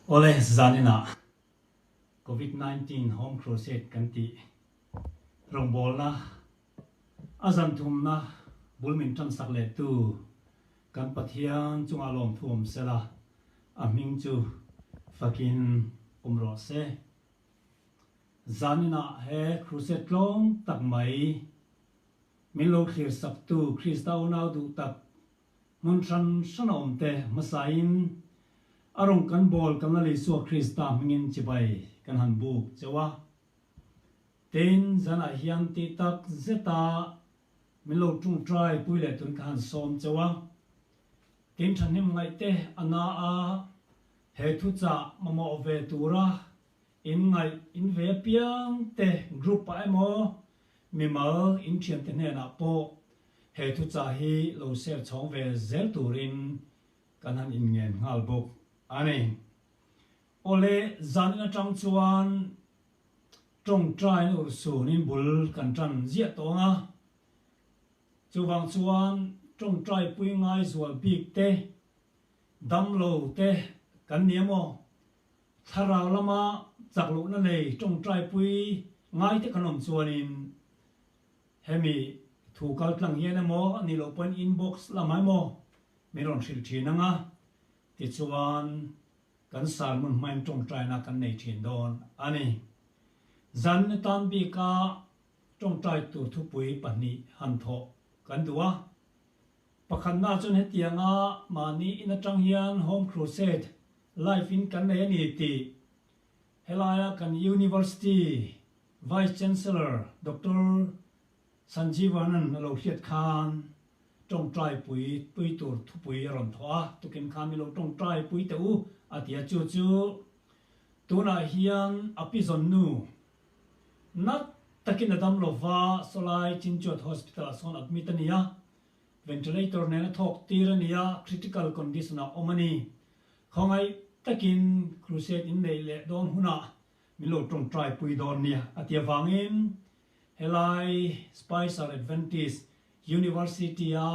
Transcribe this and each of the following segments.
Awle, zaninah Covid 19 Home Crusade kan tih rawngbawlna a zan thumna bul min tan sak leh tu kan Pathian chungah lawmthu awm sela, a hming chu fakin awm rawh se. Zaninah he crusade tlawm tak mai min lo thlir saktu Krista unau duh tak Hmun hran hran a awm te hmasain a rawn kan bawl kan Lal Isua Krista hmingin chibai kan han buk cheu a. Tin, zanah hian tih tak zeta min lo tawngtai pui leh tun ka han sawm cheu a. Tin, thahnem ngaih te a na a, he thuchah mamawh ve tura in ngaih in ve apiang te group ah emaw mimal in thiante hnenah pawh He thuchah hi lo share chhawng ve zel turin kan han inngen nghal bawk a ni. Awle, zanin atang chuan tawngtain urhsunin bul kan tan ziah tawng a, chuvang chuan tawngtai pui ngai zual bik te, damlo te kan ni emaw, thlarau lama chak lohna nei tawngtai pui ngai te kan awm chuanin Hemi thu kal tlang hian emaw a nih loh pawhin inbox lamah emaw min rawn hrilh thin ang a, tichuan kan sermon hmain tawngtaina kan nei thin dawn a ni. Zan atan bika tawngtai tur thupui pahnih han thawh kan duh a, pakhatna chuan hetianga mahni in atang hian Home Crusade live in kan nei a ni tih helaia kan University Vice Chancellor Doctor Sanjeevanan a lo hriat khan tawngtai pui pui tur thupui a rawn thawh a, tukin khan mi lo tawngtai pui teh u a ti a, chu chu tunah hian a pi zawn nu nat takin a dam lova Sawlai Chinchuat Hospital ah sawn admit a ni a, ventilator nen a thawk tir a ni a, critical condition ah awm a ni. Khawngaih takin crusade in neih leh dawn hunah Min lo tawngtai pui dawn nia a ti avangin helai Spicer Adventist University-a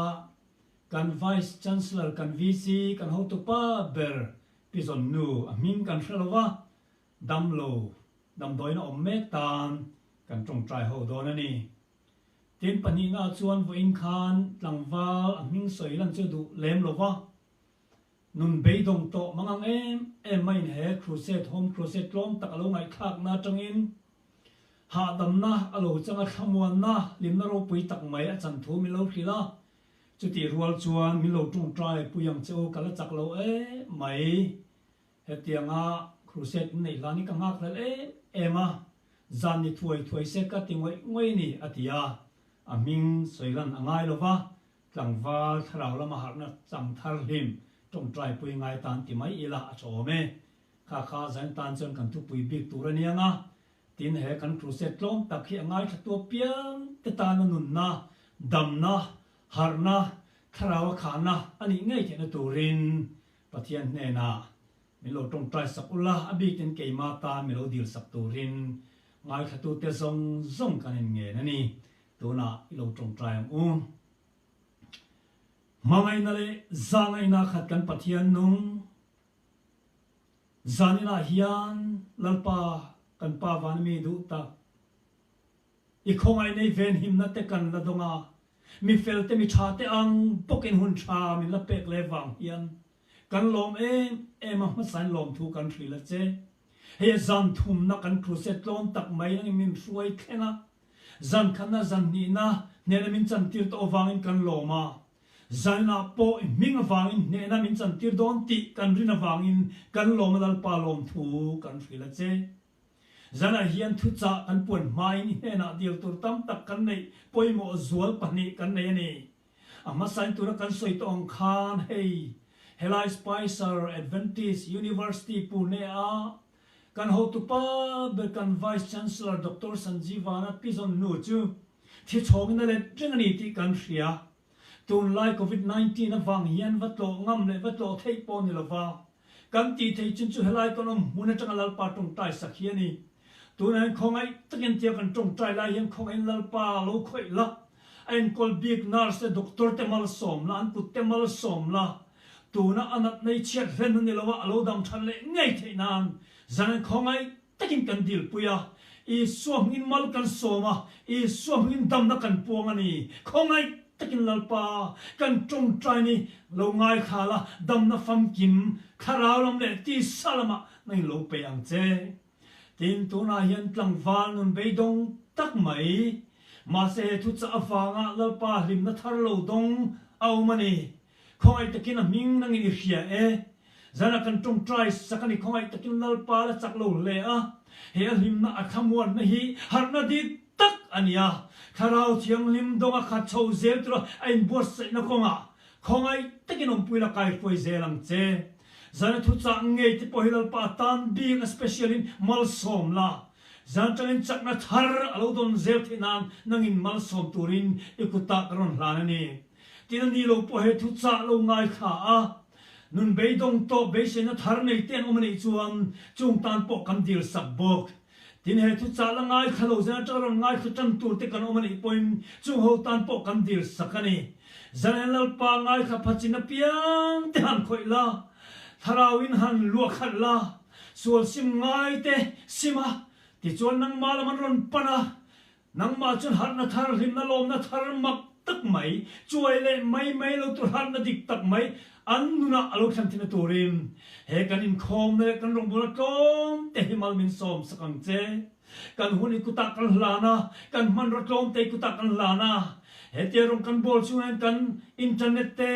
kan Vice Chancellor, kan VC, kan hotupa ber Pi Zawnnu a hming kan hre lo va, damlo damdawiin a awm mek tan kan tawngtai ho dawn a ni. Tin pahnihna chuan vawiin khan tlangval a hming sawi lan chu duh lem lo va, Nun beidawng tawh mangang em em maiin he crusade, home crusade tlawm tak a lo ngaihthlakna atangin hahdamna a lo chang a, thlamuanna, hlimna ropui tak mai a chan thu min lo hrilh a, chutih rual chuan min lo tawngtai pui ang che u, ka la chak lo em mai. Hetianga crusade in neih hlan hi ka nghak hlel em em a, zan ni thuai thuai se ka ti ngawih ngawih a ni, a ti a, a hming sawi lan a ngai lo va, Tlangval thlarau lama harhna chang thar hlim tawngtai pui ngai tan ti mai ila a tha awm e. Kha kha zain tan chuan kan thupui bik tur a nia nga. Tin he kan crusade tlawm tak hi a ngaithla tu apiang te tana nunna, damna, harhna, thlarau a khahna a nih ngei theihna turin Pathian hnenah min lo tawngtai sak ula, a bikin keima tan min lo dil sak turin ngaithlatute zawng zawng kan inngen a ni. Tunah i lo tawngtai ang u. Hmangaihna leh zahngaihna khat kan Pathian nung zaninah hian Lalpa kan Pa van mi duh tak i khawngaihna i venhimna te kan la dawng a, mi fel te mi tha te ang bawkin hun tha min la pek leh vang hian kan lawm em em a hmasain lawmthu kan hrilh a che. Hei a zan thumna kan crusade tlawm tak mai nangin min hruai thleng a, Zan khatna zan hnihna hnehna min chantir tawh avangin kan lawm a, zaninah pawh i hming avangin hnehna min chantir dawn tih kan rin avangin kan lawm a Lalpa lawmthu kan hrilh a che. Zanah hian thuchah kan puan hmain i hnenah dil tur tam tak kan neih pawimawh zual pahnih kan nei a ni. A hmasain tura kan sawi tawh ang khan hei helai Spicer Adventist University Pune-a Kan hotupa ber kan Vice Chancellor Doctor Sanjeevana Pizawn nu chu thi chhawngin a let reng a ni tih kan hria. Tunlai Covid 19 avang hian va tlawh ngam leh va tlawh theih pawh ni lova kan tih theih chin chu helai kan awm hmun atanga Lalpa tawngtai sak hi a ni. Tunah hian khawngaih takin tia kan tawngtai lai hian khawngaihin Lalpa lo khawih la, a enkawl bik nurse te doctor te malsawm la, an kut te malsawm la. Tuna a natna i chhiat hlen a ni lo a, a lo dam that leh ngei theih nan zan an khawngaih takin kan dilpui a, Isua hmingin mal kan sawm a, Isua hmingin damna kan puang a ni. Khawngaih takin Lalpa, kan tawngtai ni lo ngaithla la, damna famkim thlarau lam leh tisa lamah nangin lo pe ang che. Tin, tunah hian tlangval nun beidawng tak mai, mahse he thuchah avanga Lalpa hlimna thar lo dawng a awm a ni. Khawngaih takin a hming nangin i hria e. Zanah kan tawngtai sak a ni khawngaih takin Lalpa la chak lo hle a, he a hlimna a thlamuanna hi harhna dik tak a ni a, Thlarau Thianghlim dawnga khat chho zel tura a inbuatsaihna kawngah khawngaih takin awmpui la kaihruai zel ang che. Zana thuchah ngei te pawh hi Lalpa a tan bik a special in malsawm la, zan tangin chakna thar a lo dawn zel theih nan nangin malsawm turin i kutah ka rawn hlan a ni. Tin a ni lo pawh he thuchah lo ngaithla a, nun beidawng tawh beiseina thar nei te an awm a nih chuan chung tan pawh kan dil sak bawk. Tin he thuchah la ngaithla lo zan atanga rawn ngaithla tan tur te kan awm a nih pawhin chung ho tan pawh kan dil sak a ni. Zan Lalpa ngaithla phachin apiang te han khawih la, thlarauin han luah khalh la, sual sim ngai te sim a, tichuan nangmah lam an rawn pan a, Nangmah chuan harhna thar, hlimna lawmna thar mak tak mai, chuai leh mai mai lo tur harhna dik tak mai an nunah a lo thlen thin a turin he kan inkhawmna leh kan rawngbawlna tlawm te hi mal min sawm sak ang che. Kan hun i kutah kan hlan a, kan hmanraw tlawm te i kutah kan hlan a, hetia rawng kan bawl chungah hian kan internet te,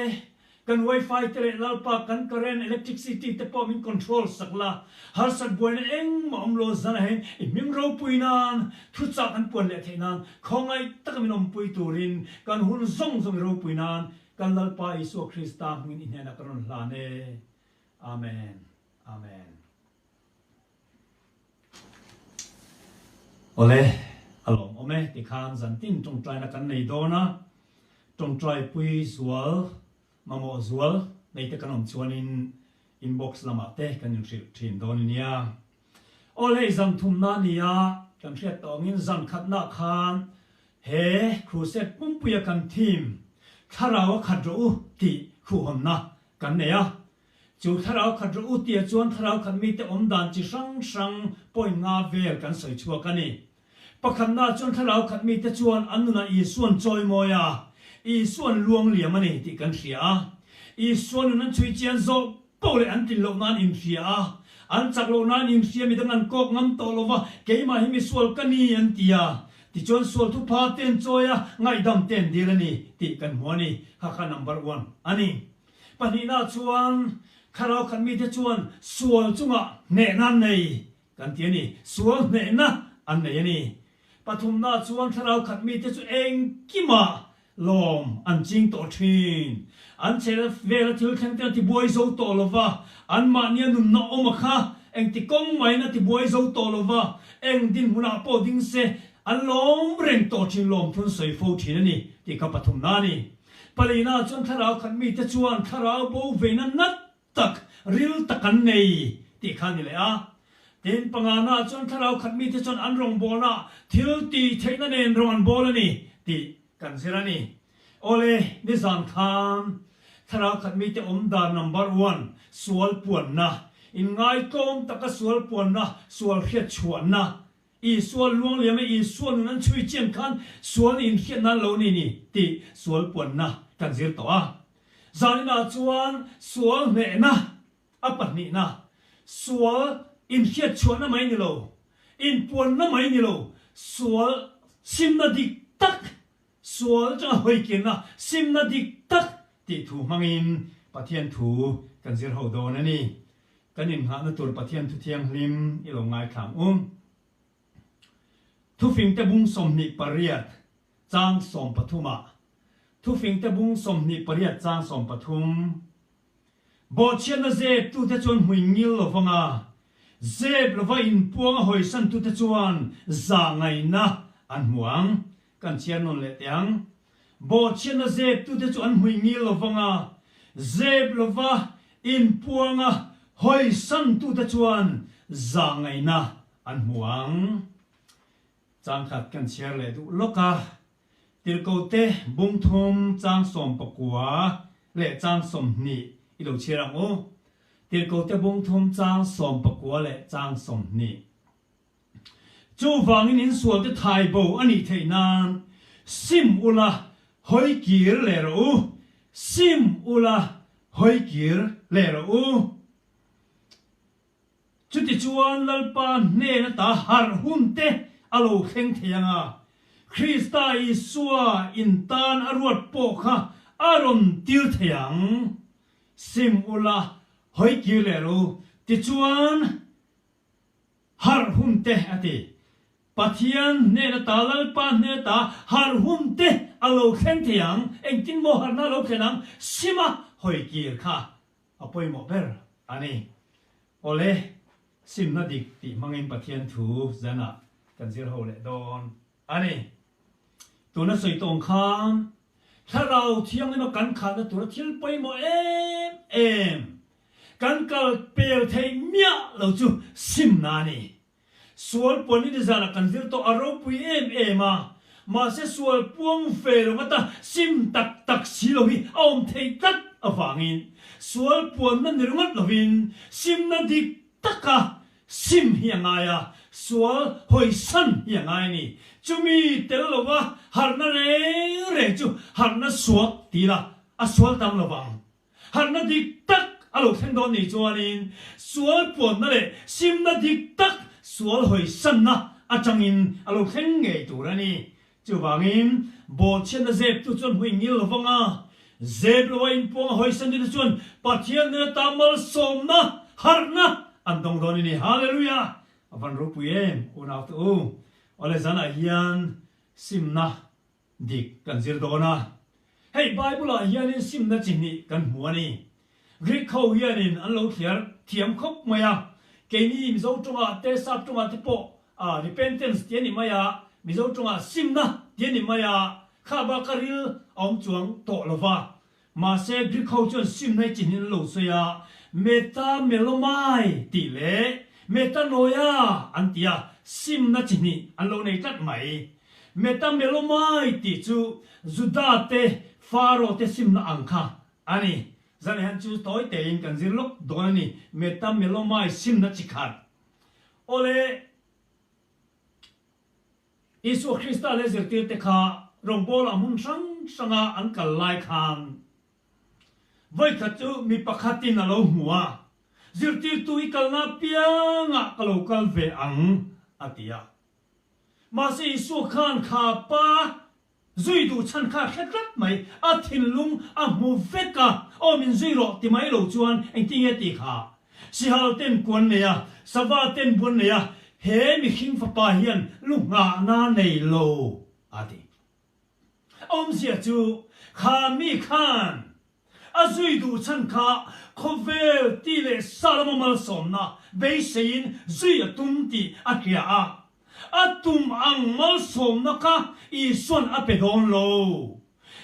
Kan wifi te leh Lalpa kan current electricity te pawh min control sak la, harsat buaina engmah awm lo zan ahin i hming ropui nan thuchah kan puan leh theih nan khawngaih taka min awmpui turin kan hun zawng zawng i ropui nan kan Lalpa Isua Krista hmingin i hnenah ka rawn hlan e. Amen. Amen. Awle, a lawmawm e tikhan zantin tawngtaina kan nei dawn a, tawngtaipui zual, mamawh zual nei te kan awm chuanin inbox lamah te kan inhrilh thin dawn a nia. Awle, hei zan thumna a ni a, kan hriat tawh angin zan khatna khan he crusade pumpuia kan theme Thlarau a khat rawh u tih khuhhawnna kan nei a, Chu thlarau khat rawh u tia chuan thlarau khat mite awm dan chi hrang hrang point nga vel kan sawi chhuak a ni. Pakhatna chuan thlarau khat mite chuan an nunah Isuan chawimawi a, Isuan luang liam a ni tih kan hria a. Isua nun an chhui chian zawh poh leh an tlin loh nan inhria a, an chak loh nan inhria midang an kawk ngam tawh lo va, keimah hi misual ka ni an ti a. Tichuan sual thupha te an chawi a, ngaihdam te an dil a ni tih kan hmu a ni. Kha kha number one a ni. Pahnihna chuan thlarau khat mite chuan sual chungah hnehna an nei kan ti a ni, sual hnehna an nei a ni. Pathumna chuan thlarau khat mite chu engkimah lawm an ching tawh thin. An chhehna vela thil thleng te an tibuai zo tawh lo va, anmahnia nunna awm a kha engti kawng maiin a tibuai zo tawh lo va, eng dinhmunah pawh ding se an lawm reng tawh thin lawmthun sawi fo thin a ni tih kha pathumna a ni. Palina chuan thlarau khat mite chuan thlarau bo veina nat tak, ril tak an nei tih kha a ni leh a. Tin, pangana chuan thlarau khat mite chuan an rawngbawlna thil tih theihna nen rawng an bawl a ni tih kan zir a ni. Awle, nizan khan thlarau khat mite awm dan number one, sual puanna, inngaitawm taka sual puanna, sual hriatchhuahna, Isua luang liam a Isua nun an chhui chian khan sual nih inhriat nan lo ni ni tih sual puanna kan zir tawh a. Zaninah chuan sual hnehna a pahnihna, sual inhriat chhuahna mai ni lo, inpuanna mai ni lo, sual simna dik tak, sual atanga hawikirna simna dik tak tih thu hmangin Pathian thu kan zir ho dawn a ni. Kan innghahna tur Pathian thu thianghlim i lo ngaithla ang u. Thufingte bung 28 chang 13 ah Thufingte bung 28 chang 13 Bawhchhiatna zep tute chuan hmui ngil lo vang a, zep lova inpuang a hawisan tute chuan zah ngaihna an hmu ang. Kan chhiar nawn leh teh ang. Bawhchhiatna zep tute chu an hmui ngil lo vang a, zep lova inpuang a hawisan tute chuan zah ngaihna an hmu ang. Changkhat kan chhiar leh duh lawk a, Tirhkote bung thum chang 19 leh chang 20. I lo chhiar ang u. Tirhkohte bung thum chang 19 leh chang 20. Chuvangin insualte thai bo a nih theih nan sim ula hawi kir leh rawh u, sim ula hawi kir leh rawh u. Chutichuan Lalpa hnen ata harh hun te a lo thleng thei ang a, Krista Isua in tan a ruat pawh kha a rawn tir thei ang. Sim ula hawi kir leh rawh u. Tichuan. Harh hun te a ti. Pathian hnen ata, Lalpa hnen ata harh hun te a lo thleng thei ang. Engtin maw harhna a lo thlen ang? Sima hawi kir kha a pawimawh ber a ni. Awle, simna dik tih hmangin Pathian thu zanah kan zir ho leh dawn a ni. Tuna sawi tawng khan Thlarau Thianghlima kan khalhna tura thil pawimawh em em kan kal pel theih miah lo chu simna a ni. Sual puan ni zanah kan zir tawh a ropui em em a, mahse sual puang ve lo ngata sim tak tak si lo hi a awm thei tlat avangin sual puanna ni ringawt lovin simna dik taka Sim hi a ngai a, sual hawisan hi a ngai a ni. Chumi tel lova harhna reng reng chu harhna suak ti ila a sual tam lo vang. Harhna dik tak a lo thleng dawn ni chuanin sual puanna leh simna dik tak sual hawisanna atangin a lo thleng ngei tur a ni. Chuvangin, bawlchhiatna zeptu chuan hmuh ingil lo vang a, zep lo a inpuang a hawisan tute chuan Pathian nena ta malsawmna, harhna an dawng dawn a ni. Hallelujah! A van ropui em, unaute u. Awle zanah hian simna dik kan zir dawn a. Hei Bible-ah hianin simna chi hnih kan hmu a ni. Greek ho hianin an lo thliar thiam khawp mai a, keini Mizo tawngah te Sap tawngah te pawh repentance tih a ni mai a, Mizo tawngah simna tih a ni mai a, kha bak a ril a awm chuang tawh lo va. Mahse Greek ho chuan simna hi chi hnih an lo sawi a, metamelomai tih leh metanoia an ti a, simna chi hnih an lo nei tlat mai. Metamelomai tih chu Juda te Pharaoh te simna ang kha A ni, zan hian chu tawi tein kan zir lawk dawn a ni, metamelomai simna chi khat. Awle, Isua Krista leh zirtirte kha rawngbawlah hmun hrang hranga an kal lai khan vawikhat chu mi pakhatin a lo hmu a, Zirtirtu i kalna apiangah ka lo kal ve ang, a ti a. Mahse Isua khan kha pa Zui duh chhan kha hre tlat mai, a thinlung a hmu vek a, aw min zui rawh ti mai lo chuan engtin nge tih kha? Sihal ten kuan nei a, sava ten buan nei a, he mihring fapa hian lu nghahna nei lo a ti. Awmzia chu kha mi khan A zui duh chhan kha khawvel ti leh sa lama malsawmna beiseiin zui a tum tih a hria a. A tum ang malsawmna kha Isua'n a pe dawn lo.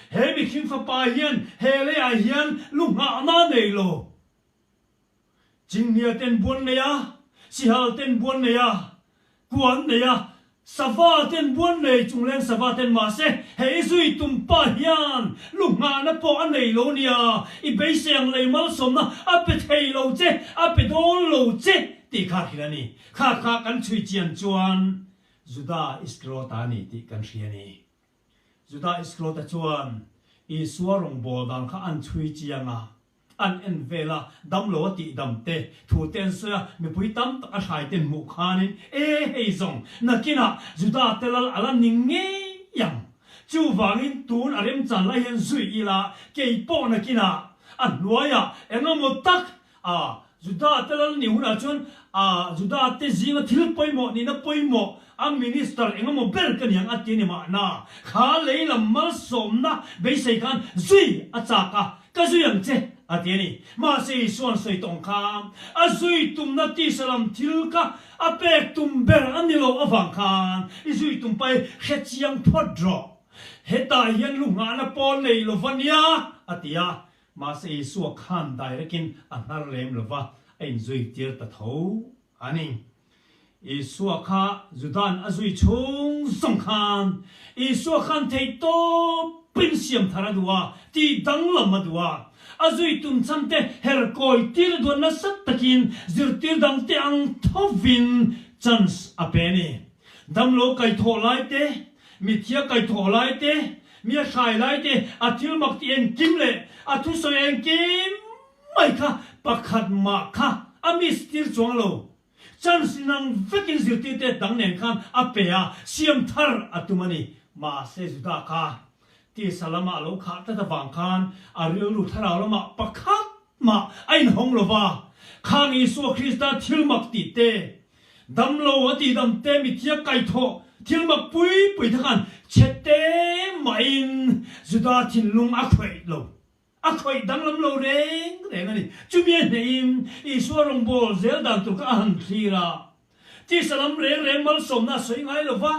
He mihring fapa hian he leiah hian lu nghahna a nei lo. Chinghnia ten buan nei a, sihal ten buan nei a, kuan nei a, sava ten buan nei chungleng sava ten mahse hei zui tum pa hian lu nghahna pawh a nei lo nia, i beisei ang lei malsawmna a pe thei lo che, a pe dawn lo che tih kha hrilh a ni. Kha kha kan chhui chian chuan Juda Iskariota a ni tih kan hria a ni. Juda Iskariota chuan Isua rawngbâwl dan kha an chhui chiang a. An en vel a, damlo a tih dam te, thu te an sawi a, mipui tam tak a hrai ten hmuh khanin, E hei zawng, nakinah Juda te lal a la ni ngei ang. Chuvangin tun a remchan lai hian zui ila, kei pawh nakinah a hnuaiah engemaw tak a Juda te lal ni hunah chuan a Juda te zinga thil pawimawh nihna pawimawh a minister engemaw ber ka niang a ti a ni mahna, kha lei lam malsawmna beisei khan zui a chak a, Ka zui ang che, a ti a ni. Mahse Isua'n sawi tawng kha a zui tumna tisa lam thil kha a pek tum ber a ni lo avang khan i zui tum pai hre chiang phawt rawh. Hetah hian lu nghahna pawl nei lo va nia, a ti a. Mahse Isua khan direct-in a hnar lem lo va, a inzui tir ta tho a ni. Isua kha Juda'n a zui chhung zawng khan Isua khan theihtawp. thlapin siam thar a duh a, tih danglam a duh a. A zui tum chhan te her kawi tir a duan nasa takin zirtir dang te ang thovin chance a pe a ni. Damlo kaithawh lai te, mithia kaithawh lai te, mi a hrai lai te, a thil mak tih engkim leh a thusawi engkim mai kha pakhat mah kha a miss tir chuang lo. Chance inang vekin zirtirte dang nen khan a pe a, siam thar a tum a ni. Mahse Juda kha tisa lama a lo khah tlat avang khan a rilru thlarau lamah pakhat mah a inhawng lo va. Khang Isua Krista thil mak tih te, damlo a tihdam te, mithiak kaithawh thil mak pui pui te khan chhe te mahin Juda thinlung a khawih lo. A khawih danglam lo reng reng a ni. Chumi a hnehin Isua rawngbâwl zel dan tur kha a han thlir a. Tisa lam reng reng malsawmna a sawi ngai lo va,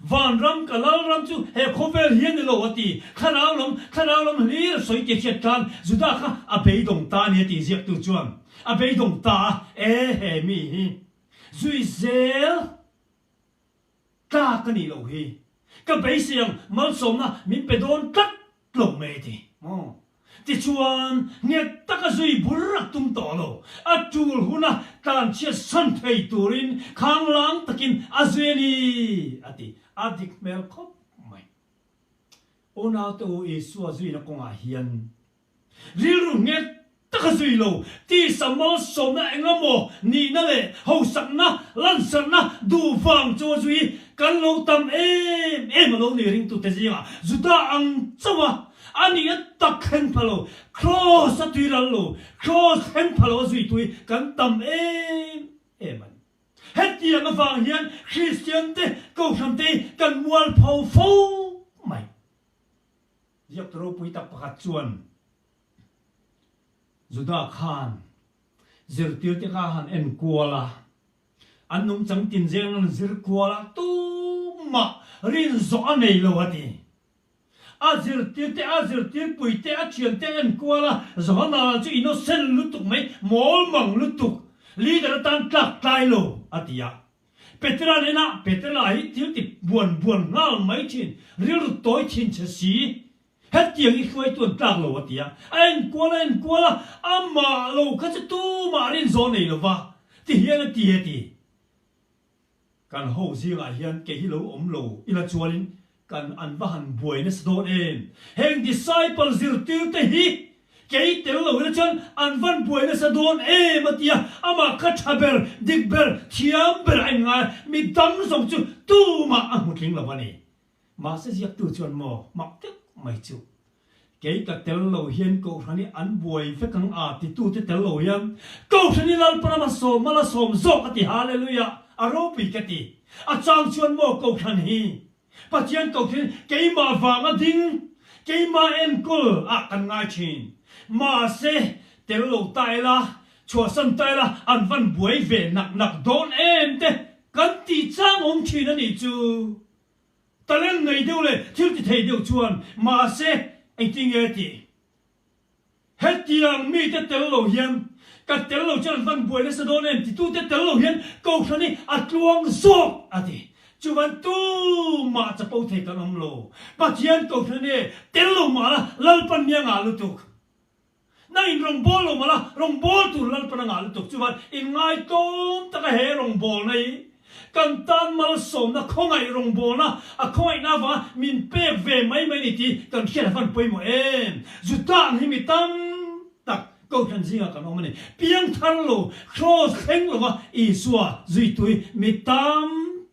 Vanram ka lalram chu he khawvel hi a ni lo a ti. Thlarau lam, thlarau lam hlir a sawi tih a hriat khan Juda kha a beidawng ta a ni a tih ziaktu chuan a beidawng ta a, E he mi hi zui zel Tlak a nih loh hi. Ka beisei ang malsawmna min pe dawn tlat lo mai a ti. Maw? Tichuan, nghet taka zui bur a tum tawh lo. A tul huna tlanchhiat san thei turin khanglang takin a zui a ni, a ti. A dik hmel khawp mai. Unaute u Isua zuina kawngah hian Rilru nghet taka zui lo, tisa malsawmna engemaw nihna leh hausakna, lansarhna duh vang chu a zui kan lo tam em em a lo ni ringtute zingah Juda ang chauh a, a nihna tak thleng pha lo, Kraws a tui ral lo, Kraws thleng pha lo a zui tui kan tam em em a ni. Hetiang avang hian Kristiante Kohhrante hi kan mualpho fo mai. Ziaktu ropui tak pakhat chuan Juda khan zirtirte kha han en kual a, an nungchang tin zeng an zir kual a, tumah rin zawh a nei lo a ti. A zirtirte, a zirtirpuite, a thiante a en kual a, Johana chu innocent lutuk mai, mawlmang lutuk, leader atan tlak tlai lo a ti a. Petera nena Petera hi thil ti buan buan nghal mai thin, rilru tawi thin che si. Hetiang i hruaitu an tlak lo a ti a, a enkual a enkual a, amah lo kha chu tumah rin zawh nei lova ti hian a ti a ti. Kan ho zingah hian kei hi lo awm lo ila chuanin Kan an va han buai nasa dawn em? Heng disciple zirtir te hi kei tel lo ila chuan an van buai nasa dawn em a tia, amah kha tha ber, dik ber, thiam ber a inngai a, mi dang zawng chu tumah a hmu tling lo a ni. Mahse ziaktu chuan maw mak deuh mai chu kei ka tel lo hian Kohhran hi an buai vek ang a titute tel lo hian Kohhran hi Lalpa rama sawm a la sawm zawk a ti Hallelujah a ropui ka ti. A chang chuan maw Kohhran hi Pathian Kohhran keimah vanga ding, keimah enkawl ah kan ngai thin. Mahse tel lo ta ila, chhuahsan ta ila an van buai ve nak nak dawn em te kan tih chang awm thin a nih chu. Talent nei deuh leh thil ti thei deuh chuan mahse engtin nge tih? Hetiang mite tel lo hian ka tel lo chuan an van buai nasa dawn em titute tel lo hian Kohhran hi a tluang zawk a ti. Chuvan tumah chapo thei kan awm lo. Pathian Kohhran e tel lo mah la Lalpan mi a ngah lutuk. Nang in rawngbâwl lo mah la, rawngbâwl tur Lalpan a ngah lutuk. Chuvan inngaitawm taka he rawngbâwlna hi kan tan malsawmna, khawngaih rawngbâwlna, a khawngaihna avanga min pek ve mai mai ni tih kan hriat a van pawimawh em? Juda ang hi mi tam tak Kohhran zingah kan awm a ni. Piangthar lo, kraws thleng lova Isua zuitui mi tam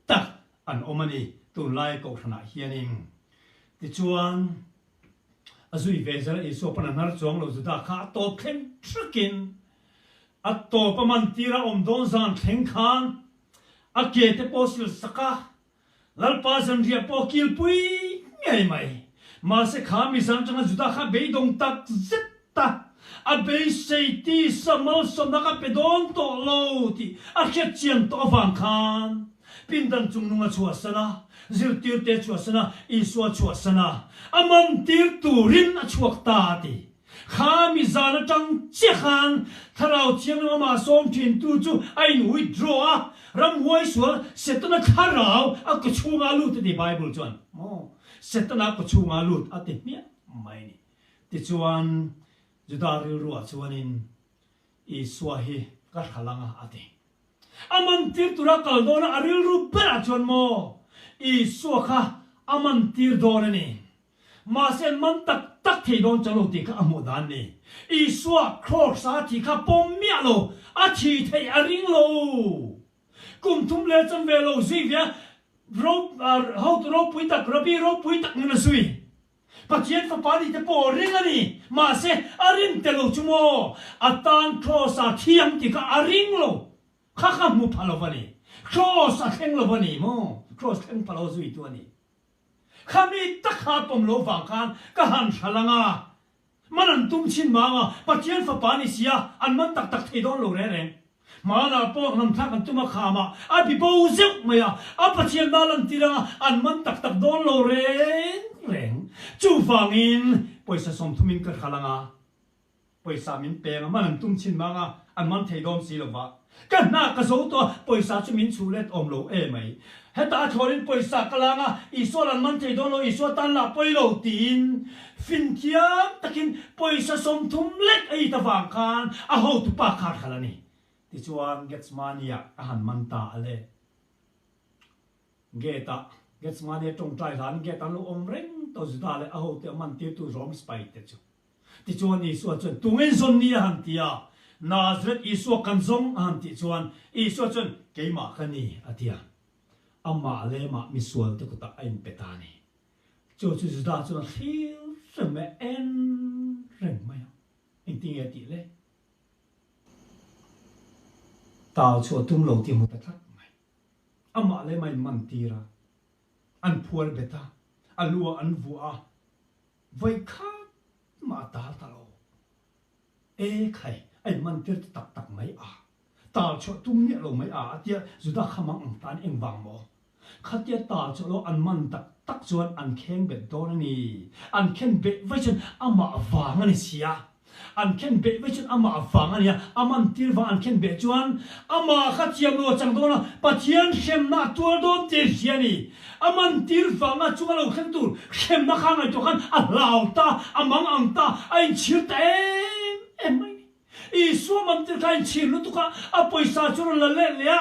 tak an awm a ni tunlai Kohhranah hianin. Tichuan. A zui ve zel a, Isua pawn a hnar chuang lo Juda kha a tawp thleng thakin a tawp a man tir a awm dawn zan thleng khan a ke te pawh sil sak a, Lalpa zanriah pawh a kilpui ngei mai. Mahse kha mi zan atanga Juda kha beidawng tak zet a, a beisei tisa malsawmna ka pe dawn tawh lo tih a hriat chian tawh avang khan Pindan chungnung a chhuahsan a, zirtirte a chhuahsan a, Isua a chhuahsan a, a mantir turin a chhuak ta a ti. Kha mi zan atang chiah khan Thlarau Thianghlim amah sawm thintu chu a in withdraw a, ramhuai sual Setana thlarau a kawchhungah a lut a ti Bible chuan. Maw? Setana kawchhungah a lut a ti hmiah mai a ni. Tichuan, Juda rilruah chuanin Isua hi ka hral anga a ti. A mantir tura kal dawna a rilru berah chuan maw Isua kha a mantir dawn a ni. Mahse an man tak tak thei dawn chuang lo tih kha a hmuh dan ni. Isua Kross-a a thih kha pawm miah lo, a thi theih a ring lo. Kum thum leh chanve lo zui ve a, hotu ropui tak, Rabbi ropui tak nen a zui. Pathian fapa ni te pawh ring a ni, mahse a rin tel lo chu maw? A tan Kross a thiam tih kha a ring lo, kha kha hmu pha lo va ni. Kross a thleng lo va ni maw? Kross thleng pha lo zuitu a ni. Kha mi tak kha a pawm lo vang khan ka han hral ang a, Man an tum chhin mang a, Pathian fapa ni sia, an man tak tak thei dawn lo reng reng. Hmanah pawh hnamthlak an tum a khamah a bi bo zeuh mai a, a Pathian nal an tir anga an man tak tak dawn lo reng reng. Chuvangin pawisa sawmthumin ka hral anga pawisa min peng a, man an tum chhin mang a, an man thei dawn si lo va. Ka hna ka zo tawh a, pawisa chu min chhuh let awm lo e mai. Heta a thlawrin pawisa ka lang a, Isua lan man thei dawn lo, Isua tan lah pawi lo tiin finthiam takin pawisa 30 lek a it avang khan a hotupa kha a hral a ni. Tichuan Gethsemane-ah a han man ta a le. Gate-ah Gethsemane tawngtai hlanin gate an lo awm reng tawh Juda leh a hote a man tirtu Rom sipai te chu. Tichuan Isua chuan, Tungin zawn ni a han ti a, Nazareth Isua kan zawng a han tih chuan, Isua chuan, Keimah ka ni, a ti a. Amah leh mah misualte kutah a inpe ta a ni. Chu chu Juda chuan a thlir reng mai a, en reng mai a. Engtin nge a tih le? Tau chu a tum lo tih a hmu ta tlat mai. Amah leh mah inman tir a, an phuar bet a, a lu ah an vuah a, Vawikhat mah a tal ta lo. E khai, a inman tir ta tak tak mai a. Tal chhuah tum miah lo mai a, a tia Juda kha mang ang tan engvang maw? Khatia tal chhuah lo an man tak tak chuan an kheng bet dawn a ni. An khen beh vai chuan amah vang a ni sia. An khen beh vek chuan amah vang a nia, a man tir vang an khen beh chuan amah kha thiam lo a chang dawn a, Pathian hremna a tuar dawn tir hi a ni. A man tir vanga chunga lo thleng tur hremna kha ngaihtuah khan a hlau ta, a mang ang ta, a inchhir ta em em mai a ni. Isua man tir kha a inchhir lutuk a, a pawisa chu rawn la let leh a,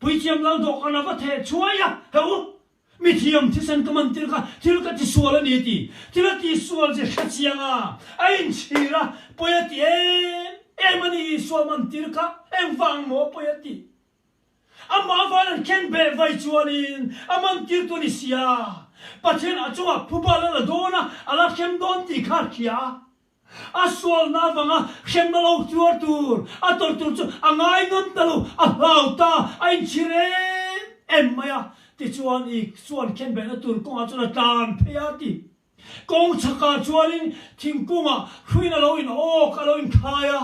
Puithiam lal dawhkan a va theh chhuai a, Heu! Mithiam thisen ka man tir kha thil ka tisual a ni ti. Thil a tisual chi hre chiang a, a inchhir a, pawi a ti em em a ni Isua man tir kha engvang maw pawi a ti. Amah van an khen beh vai chuanin a man tir tu a ni sia. Pathian a chungah phuba la la dawn a, a la hrem dawn tih kha a hria a. A sualna avanga hremna lo tuar tur, a tawrh tur chu a ngai ngam ta lo, a hlau ta, a inchhir em em mai a. Tichuan i chuan khenbehna tur kawngah chuan a tlan phei a ti. Kawng chhakah chuanin thingkungah hruiin a lo in awk, a lo inkhai a.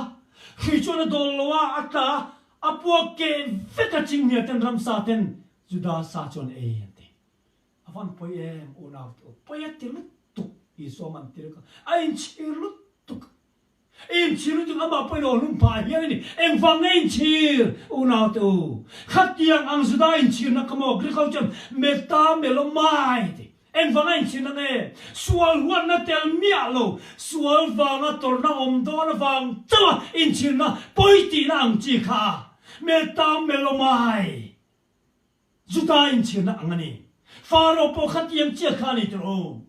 Hrui chuan a dawl lo a, a tla a, a puak keh vek a chinghnia ten ramsa ten Juda sa chuan ei an ti. A van pawi em unau te u, pawi a ti lutuk Isua man tir kha, a inchhir lutuk, i inchhir lutuk amah pawhin aw hlum phah hial a ni, engvang nge inchhir unau te u, khatiang ang Juda inchhirna kha maw Greek ho chuan meta melomai ti, engvang a inchhirna nge, sual huatna tel miah lo, sual vanga tawrhna awm dawn avang chauh a inchhirna pawi tihna ang chi kha meta melomai. Juda inchhirna ang a ni. Faro pawh kha tiang chiah kha a ni tirh u.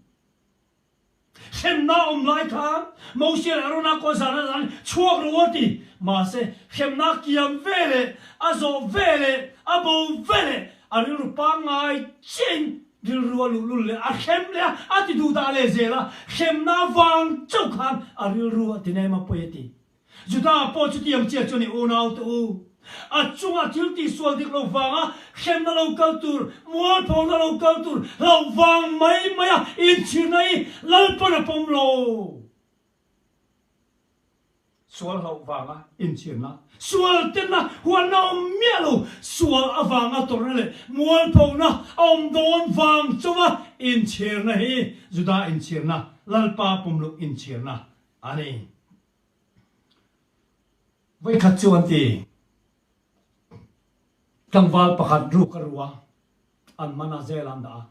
Hremna awm lai khan Moses leh Arona kaw zan a zan chhuak rawh a ti. Mahse, hremna kiam ve leh a zawh ve leh a bo ve leh a rilru pangngai chiahin rilru a luhlul leh a hrem leh a, a ti duh dah leh zel a. Hremna vang chauh khan a rilru a ti nem a pawi a ti. Juda pawh chutiang chiah chuan i unaute u, a chunga thil tihsual dik lo vanga hremna lo kal tur, mualphona lo kal tur hlauh vang mai maia inchhirna hi Lalpan a pawm lo. Sual hlauh vanga inchhirna, sual tenna huanna awm miah lo, sual avanga tawrhna leh mualphona a awm dawn vang chauha inchhirna hi Juda inchhirna, Lalpa pawm loh inchhirna a ni. Vawikhat chu an ti. Tlangval pakhat ruk a ru a, an man a, jail ah an dah a.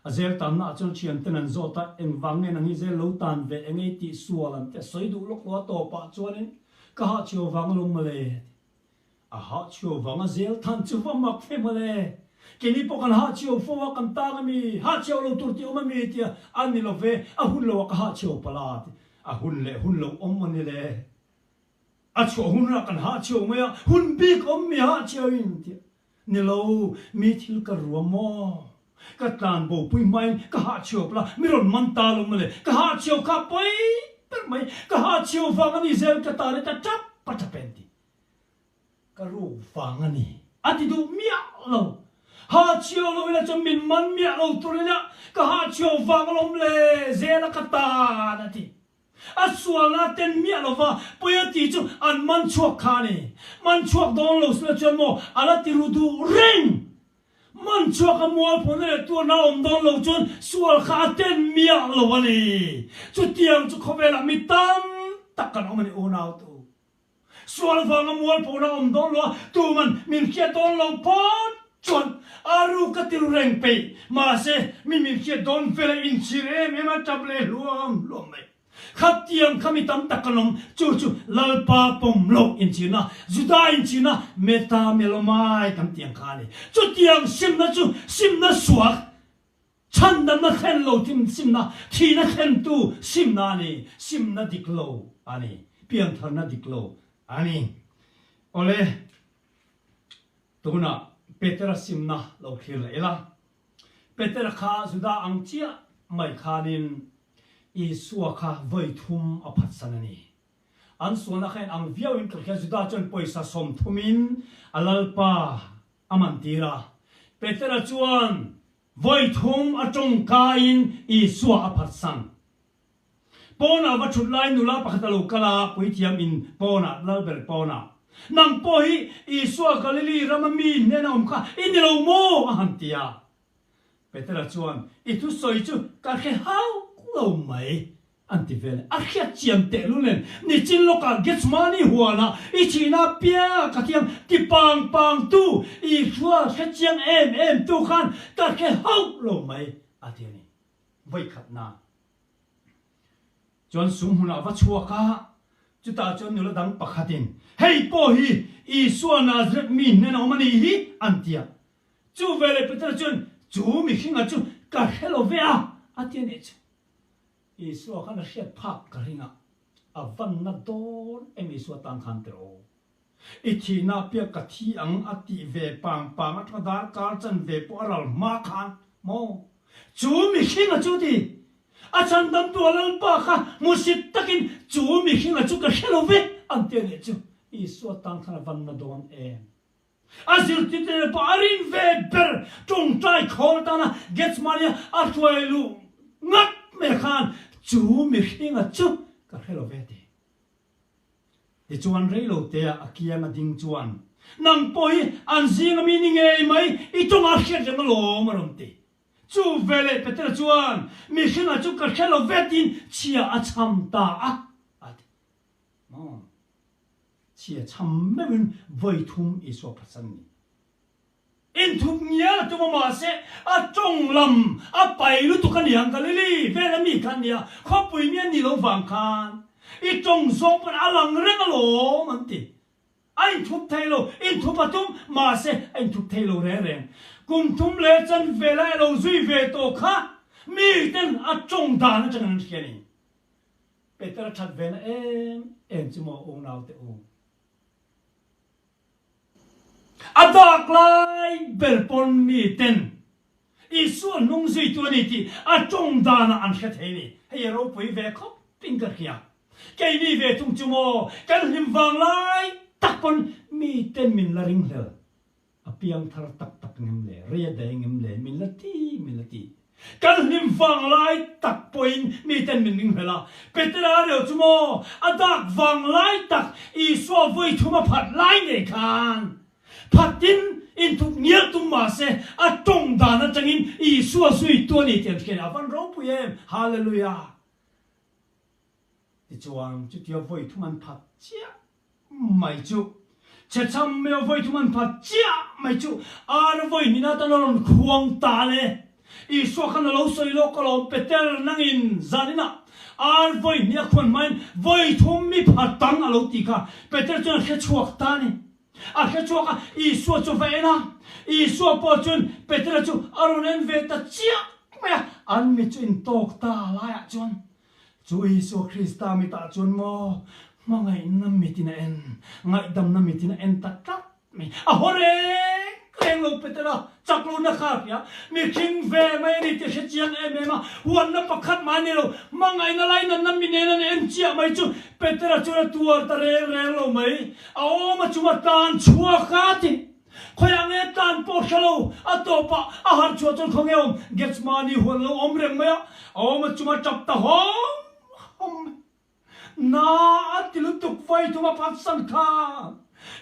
A zel tanna ah chuan thianten an zawt a, engvang nge nang hi zel lo tan ve eng ei tih sual an ti a sawi duh lawk lo a tawpah chuanin ka hahchhiau vang alawm mawle a ti. A hahchhiau vang a zel than chu va mak fe mawle. Keini pawh kan hahchhiau fo a, kan tang ami, hahchhiau lo tur tih awm ami tia a ni lo ve, a hun lo ah ka hahchhiau palh a ti. A hun leh hun lo awm maw ni le. A chhuah hun hunah kan hahchhiau mai a, hun bik awm mi hahchhiau in tia. Ni lo, mi thil ka rua maw? Ka tlan bo pui hmain ka hahchhiau pala, mi rawn man ta lo mawle, ka hahchhiau kha pawi ber mai, ka hahchhiau vang a ni zel ka ta leh ta tap a tap en ti. Ka ruk vang a ni, a ti duh miah lo. Hahchhiau lo ila chuan min man miah lo tur ila, ka hahchhiau vang alawm le, zela ka tan a ti. A sualna ten miah lova pawi a tih chu an man chhuak kha a ni. Man chhuak dawn lo sila chuan maw a la ti ru duh reng. Man chhuak a mualphawna leh tuarna a awm dawn lo chuan sual kha a ten miah lo a ni. Chutiang chu khawvelah mi tam tak kan awm a ni unautu. Sual vanga mualphona awm dawn lo a, tuman min hriat dawn lo phawt chuan a ru ka ti ru reng peih. Mahse, mi min hriat dawn vel a inchhir em em a tap leh hluam hluam mai. Khatiang kha mi tam tak kan awm, chu chu Lalpa pawm loh inchhirna, Juda inchhirna, meta melomai kan tih ang kha a ni. Chutiang simna chu simna suak Chhandamna thlen lo thim simna, thihna thlentu simna a ni, simna dik lo a ni, piantharna dik lo a ni. Awle, tunah Petera simna lo thlir leh ila. Petera kha Juda ang chiah mai khanin Isua kha vawi thum a phatsan a ni. An sualna kha in ang viauin ka hria, Juda chuan pawisa sawmthumin a Lalpa a mantir a. Petera chuan Vawi thum a tawngkaiin Isua a phatsan. Pawnah va thut lai nula pakhat a lo kal a, puithiam in pawnah, lalber pawnah, Nang pawh hi Isua Galili rama mi hnena awm kha i ni lo maw? a han ti a. Petera chuan, I thusawi chu ka hre hauh lo mai. An ti vel. A hriat chian tehlul nen nichin lawkah Gethsemane huanah i thihna piang ka thiang ti pang pang tu Isua hre chiang em em tu khan ka hre hauh lo mai a ti a ni. Vawikhatna chuan sum hmunah va chhuak a, chutah chuan nula dang pakhatin, Hei pawh hi Isua Nazareth mi hnen a awm a nih hi an ti a. Chu veleh Petera chuan, Chu mihringa chu ka hre lo ve a a ti a nih chu. Isua khan a hriat phak ka ring a, a vanna dawn em Isua tan khan tiraw aw. I thihna piak ka thi ang a tih ve pang pang atanga darkar chan ve pawh a ral hma khan maw? Chu mihringa chu ti a chhandamtu a Lalpa kha hmusit takin chu mihringa chu ka hre lo ve an ti a nih chu Isua tan khan a vanna dawn em? A zirtirte pawh a rin ve ber tawngtai khawl tana Gethsemane a hruai luh ngat mai khan chu mihringa chu ka hre lo ve ti. Tichuan rei lo tea a kiang a ding chuan, Nang pawh hi an zinga mi ni ngei mai, i tawngah hriat reng alawm a rawn ti. Chu veleh Petera chuan, Mihringa chu ka hre lo ve tiin chhia a chham ta a, a ti. Maw? Chhia chham meuhin vawi thum Isua phatsan ni. Inthup ngial a tum a mahse a tawng lam a pai lutuk a niang Galili vela mi kha ania khawpui mi a nih loh vang khan i tawng zawng pawn a lang reng alawm an ti. A inthup thei lo, inthup a tum mahse a inthup thei lo reng reng. Kum thum leh chan vela a lo zui ve tawh kha miten a tawng dan atangin an hria a ni. Peter a that ve na em em chu maw unaute u. A dak lai ber pawn mi ten Isua hnung zuitu a ni tih a tawng danah an hre thei a ni. Hei a ropui ve khawp in ka hria. Keini ve thung chu maw kan hlim vang lai tak pawn mi ten min la ringhlel. A piang thar tak tak ngem le, rei a dai ngem le, min la ti, min la ti. Kan hlim vang lai tak pawhin miten min ring hlel a, Petera reuh chu maw, a dak vang lai tak Isua vawi thum a phat lai ngei khan phatin inthup ngial tum mahse a tawng dan atangin Isua zuitu a ni tih an hria a ni. A van ropui em! Hallelujah! Tichuan chutia vawi thum an phat chiah mai chu chhechham meuh vawi thum an phat chiah mai chu ar vawi hnin atan a rawn khuang ta le. Isua khan a lo sawi lawk alawm Peter nangin zaninah ar vawi hnih a khuan hmain vawi thum mi pha tang a lo ti kha Peter chuan a hre chhuak ta a ni. A hre chhuak a, Isua chu va en a, Isua pawh chuan Petera chu a rawn en ve ta chiah mai a, an mit chu intawk ta laiah chuan chu Isua Krista mitah chuan maw hmangaihna mitin a en, ngaihdamna mitin a en ta tlat mai. A haw reng reng lo Petera chak lohna kha a hria, mihring ve mai a ni tih a hre chiang em em a, huanna pakhat mah a ni lo, hmangaihna lainatna mi nen an en chiah mai chu Petera chuan a tuar ta reng reng lo mai. A awm a chunga tlan chhuak a ti. Khawiah nge tlan pawh hre lo, a tawpah a harh chhuah chuan khawnge awm Gethsemane huan lo awm reng mai a, a awm a chunga tap ta hawm hawm mai. Na a ti lutuk vai thum a phatsan kha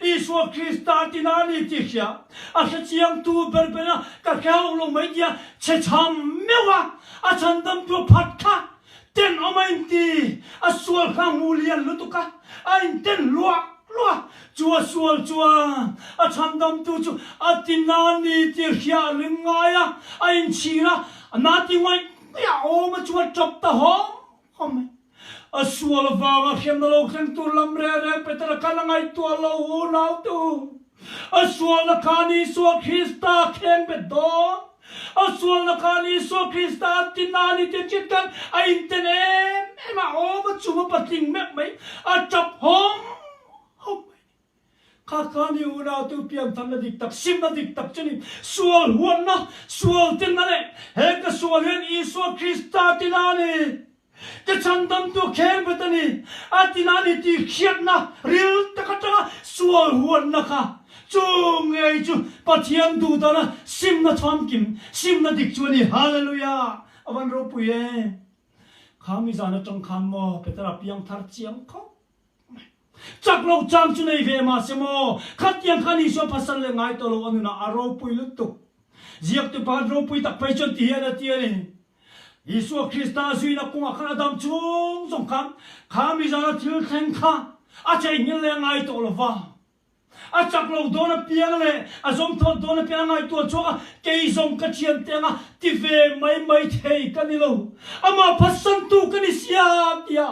Isua Krista tina a ni tih hria a hre chiangtu ber ber a ka hre hauh lo mai tia chhe chham meuh a a chhandamtu a phat kha Tenawm a inti, a sual kha hmu lian lutuk a, a inten luah luah. Chu a sual chuan a chhandamtu chu a ti na ni tih hria a ring ngai a, a inchhir a, a na ti ngawih ngawih a, awm a chu a tap ta hawm hawm mai. A sual avanga hriamna lo thleng tur lam reng reng Petera khan a ngaihtuah lo unautu. A sualna khan Isua Krista kheng bet dawn. A sualna khan Isua Krista a ti na ni tih hriat khan a inten em em a, awm a chum a patling meuh mai, a tap hawm hawm mai ni. Kha khan i unautu pianthanna dik tak, simna dik tak chu ni. Sual huatna, sual tenna leh he ka sual hian Isua Krista ti na ni. Ka chhandamtu kheng bet a ni, a ti na ni tih hriatna ril tak atanga sual huatna kha chu ngei chu Pathian duh dana simna chhamkim, simna dik chu a ni. Hallelujah! A van ropui e! Kha mi zan atang khan maw Petera piang thar chiang khawp mai. Chak lo chang chu nei ve mahse maw khatiang khan Isua pasal leh ngai tawh lo a nunah a ropui lutuk. Ziaktu pakhat ropui tak phei chuan ti hian a ti a ni. Isua Krista zuina kawngah khan a dam chung zawng khan kha mizana thil thleng kha a cheihnghilh leh a ngai tawh lo va. A chak lo dawn apiang leh a zawm thawt dawn apiang a ngaihtuah chhuak a, kei zawng ka thian te anga ti ve mai mai thei ka ni lo. Amah phatsantu ka ni sia tia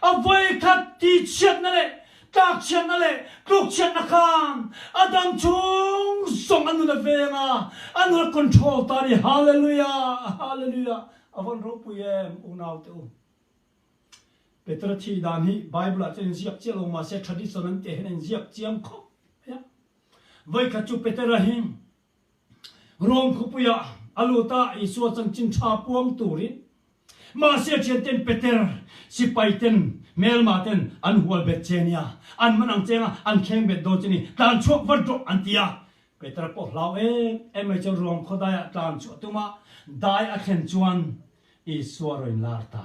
a vawikhat tihchhiatna leh Tlakchhiatna leh tlukchhiatna khan a dam chung zawng a nun a veng a, a nun a control ta a ni. Hallelujah! Hallelujah! A vawn ropui em unau te u. Petera thih dan hi Bible ah chuan inziak chiah lo mahse tradition an tih hian a inziak chiang khawp mai a. Vawikhat chu Petera hi Rome khawpuiah a lut a, Isua chanchin tha puang turin. Mahse thianten Peter, sipaiten, hmelmaten an hual bet che nia, an man ang cheng a, an thleng bet dawn che ni, tlan chhuak vat rawh an ti a. Peter pawh hlau em em mai chuan Rome khaw daiah tlan chhuah tum a, dai a thlen chuan Isua rawn lar ta.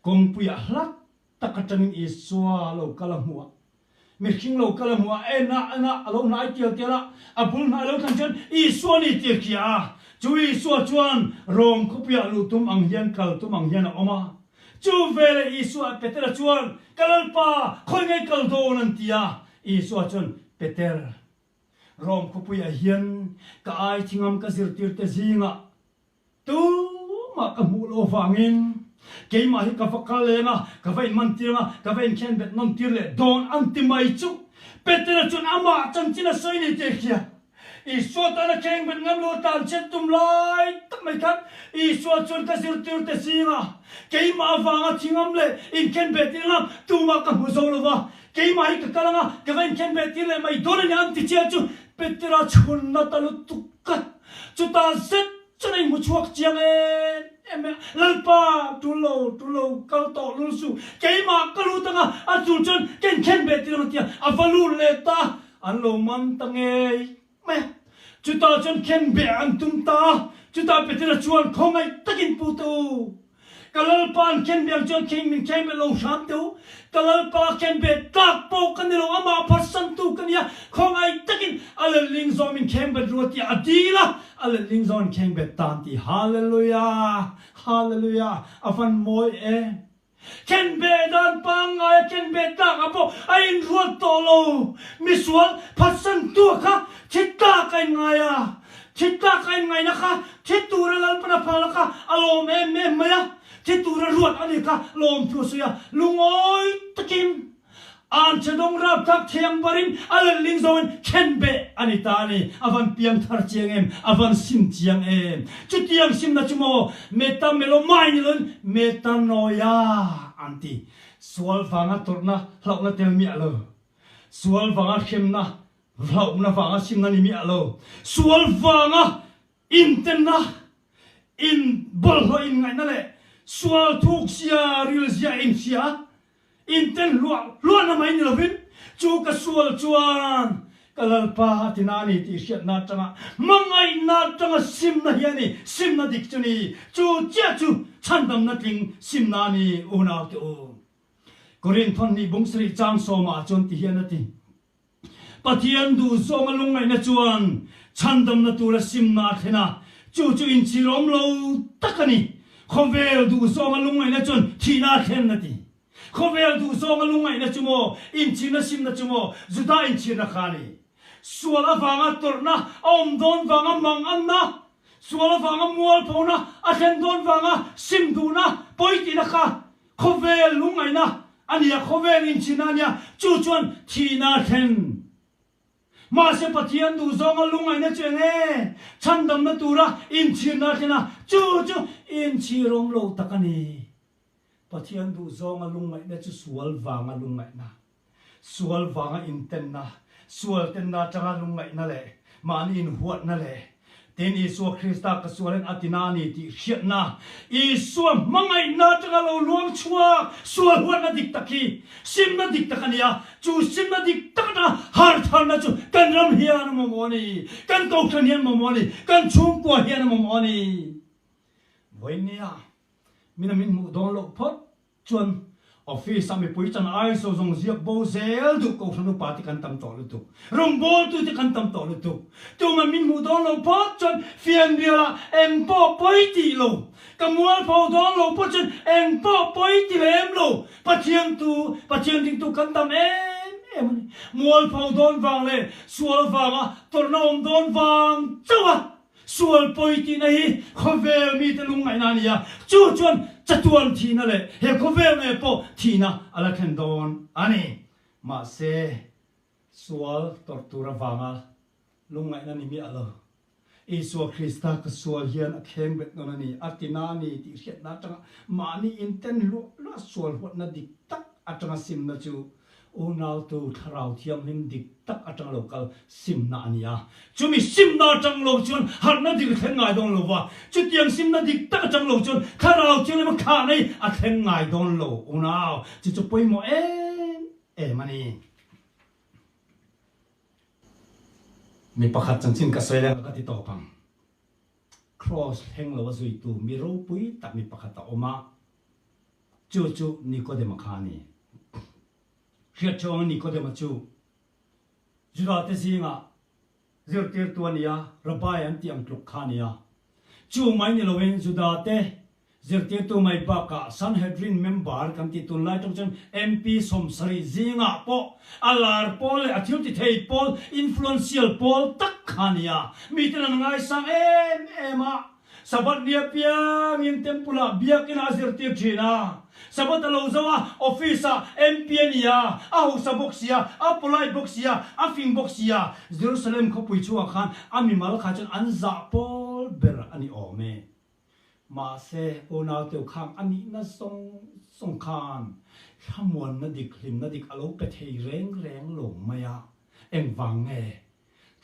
Kawngpuiah hlat tak atangin Isua lo kal a hmu a, Mihring lo kal a hmu a, en a, en a, a lo hnai tial tial a, a bul hnai lo thlan chuan Isua ni tir khi a. Chu Isua chuan Rom khawpuiah luh tum ang hian kal tum ang hian a awm a. Chu veleh Isua Petera chuan, Ka Lalpa, khawi ngei kal dawn an ti a. Isua chuan, Peter, Rom khawpuiah hian ka ai thingam ka zirtirte zingah Tumah ka hmuh loh avangin keimah hi ka va kal leng a, ka va inman tir ang a, ka va inkhen bet nawn tir leh dawn an ti mai chu. Petera chuan amah chanchin a sawi ni tih a hria. Isua tana kheng bet ngam lo a tlan chhiat tum lai tak mai khan Isua chuan ka zirtirte zingah keimah avanga thi ngam leh inkhen bet tir ngam tumah ka hmu zo lo va, keimah hi ka kal ang a, ka va inkhen bet tir leh mai dawn a ni an ti chiah chu Petera chhunna ta lutuk a. Chutah zet chuan a inhmu chhuak chiang em em a, Lalpa, tul lo, tul lo, kal tawh lul suh, keimah ka lut anga a tul chuan ka inkhen ve tir ang tia a va lut leh ta, an lo man ta ngei mai a. Chutah chuan khen beh an tum ta a, chutah Petera chuan khawngaih takin pu teh u, Ka Lalpa an khen biang chuan kheng min kheng bet lo hram teh u. Ka Lalpa khen bet tlak pawh ka ni lo, amah phatsantu ka nia, khawngaih takin a letling zawng min kheng bet rua tih a dil a, a letling zawng an kheng bet tan tih. Hallelujah! Hallelujah! A van mawi e. Khen beh dan pangngai a khen beh tlak ah pawh a inruat tawh lo. Misual phatsantu kha thi tlak a inngai a. Thi tlak a inngaihna kha thi tura Lalpan a phalna kha a lawm em em mai a, thi tura ruat a ni kha lawmthu a sawi a, lungawi takin an che dawng rapthlak thiang barin a letling zawngin khenbeh a ni ta a ni. A van piang thar chiang em? A van sim chiang em? Chutiang simna chu maw metamelomai ni loin metanoia an ti. Sual vanga tawrhna hlauhna tel miah lo. Sual vanga hremna Hlauhna vanga simna ni miah lo, sual vanga intenna, in bawlhhlawh inngaihna leh sual thukzia rilzia inhria, inten hluah hluahna mai ni lovin, chu ka sual chuan ka Lalpa a ti na a ni tih hriatna atanga hmangaihna atanga simna hi a ni, simna dik chu ni, chu chiah chu chhandamna tling simna a ni, unaute u. Korinth thawhnih bung sarih chang sawmah chuan ti hian a ti. Pathian duhzawnga lungngaihna chuan chhandamna tura simna a thlen a, chu chu inchhirawm lo tak a ni. Khawvel duhzawnga lungngaihna chuan thihna a thlen a ti. Khawvel duhzawnga lungngaihna chu maw, inchhirna simna chu maw, Juda inchhirna kha a ni. Sual avanga tawrhna a awm dawn vanga manganna, sual avanga mualphona a thlen dawn vanga sim duhna, pawi tihna kha Khawvel lungngaihna a nia, khawvel inchhina a nia, chu chuan thihna a thlen. Mahse Pathian duhzawnga lungngaihna chu eng nge? Chhandamna tura inchhirna a thlen a, chu chu inchhirawm lo tak a ni. Pathian duhzawnga lungngaihna chu sual vanga lungngaihna. Sual vanga intenna, sual tenna atanga lungngaihna leh mahni inhuatna leh tin Isua Krista ka sualin a tina a ni tih hriatna, Isua hmangaihna atanga lo luang chhuak sual huatna dik tak hi simna dik tak a ni a, chu simna dik tak atanga hartharna chu kan ram hian a mamawh a ni, kan kohhran hian a mamawh a ni, kan chhungkua hian a mamawh a ni. Vawinia mina min hmuh dawn loh phawt Chuan office a mipui chan ai zo zawng ziak bo zel duh kohhran upa te kan tam tawh lutuk, rawngbawltu te kan tam tawh lutuk. Tuma min hmuh dawn lo phawt chuan fianrial ah eng pawh pawi tih lo, ka mualpho dawn lo pawh chuan eng pawh pawi ti lem lo, Pathian tu, Pathian ringtu kan tam em em a ni. Mualpho dawn vang leh sual vanga tawrhna awm dawn vang chauh a Sual pawi tihna hi khawvel mite lungngaihna a ni a, chu chuan chatuan thihna leh he khawvel ngei pawh thihna a la thlen dawn a ni. Mahse, sual tawrh tur avanga lungngaihna ni miah lo. Isua Krista ka sual hian a thleng bet dawn a ni, a tina a ni tih hriatna atanga mahni inten hluah hluah sual huatna dik tak atanga simna chu Unautu Thlarau Thianghlim dik tak atang lo kal simna a ni a. Chumi simna atang lo chuan harhna dik a thleng ngai dawn lo va, chutiang simna dik tak atang lo chuan Thlarau Thianghlim a khahna hi a thleng ngai dawn lo. Unau, chu chu pawimawh em em a ni. Mi pakhat chanchin ka sawi leng a ka ti tawp ang. Kraws thleng lo a zuitu mi ropui tak mi pakhat a awm a. Chu chu Nikodema kha a ni. Hriatchhuanga Nikodema chu Judate zingah zirtirtu a ni a, Rabbi an tih ang tluk kha a ni a. Chu mai ni loin Judate zirtirtu mai bakah Sanhedrin member kan tih tunlai tawng chuan MP 70 zingah pawh a lar pawl leh a thil ti thei pawl, influential pawl tak kha a ni a. Miten an ngaisang em em a. Sabbath ni apiangin Temple ah biakina a zirtir thin a. Sabbath a lo zo a, office ah MP a ni a, a hausa bawk si a, a polite bawk si a, a fing bawk si a. Jerusalem khawpui chhungah khan a mimal kha chuan an zah pawl ber a ni awm e. Mahse, unau teu khang a nihna zawng zawng khan thlamuanna dik, hlimna dik a lo pe thei reng reng lo mai a. Engvang nge?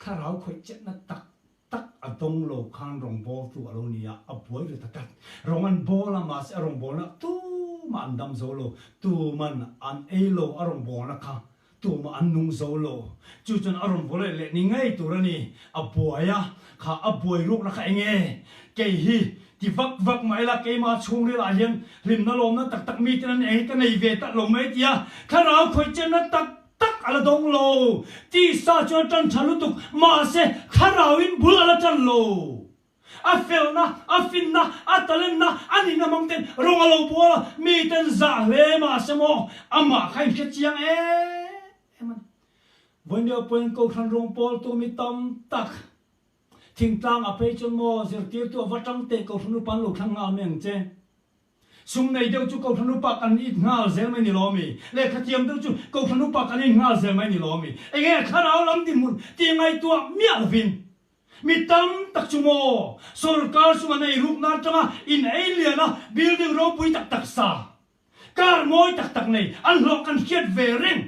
Thlarau khawih chetna tak tak a dawng lo khan rawngbawltu a lo ni a, a buai ve ta tlat. Rawng an bawl a, mahse a rawngbawlna tumah an dam zo lo, tuman an ei lo a rawngbawlna kha, tumah an nung zo lo. Chu chuan a rawn vaw leh leh ni ngei tur a ni, a buai a, kha a buai rukna kha eng nge? Kei hi ti vak vak mah ila keimah chhungril ah hian hlimna lawmna tak tak miten an ei ka nei ve tak lo mai tia thlarau khawih chenna tak tak a la dawng lo. Tisa chuan a tan tha lutuk, mahse thlarauin bul a la tan lo. A felna, a finna, a talentna, a nihna hmang ten rawng a lo bual a, miten zah hle mahse maw amah kha in hre chiang em em a ni. Vawiin deuh pawhin Kohhran rawng pawltu mi tam tak. Thingtlang a phei chuan maw zirtirtu a va tang teh Kohhran upa an lo thlang nghal mai ang che. Sum nei deuh chu Kohhran upa kan it nghal zel mai ni lo mi? Lehkha thiam deuh chu Kohhran upa kan in nghal zel mai ni lo mi? Enge thlarau lam dinhmun tih ngaihtuah miah lovin mi tam tak chu maw sorkar sum an ei rukna atanga in ei lian a building ropui tak tak sa Car mawi tak tak nei an hlawh kan hriat ve reng.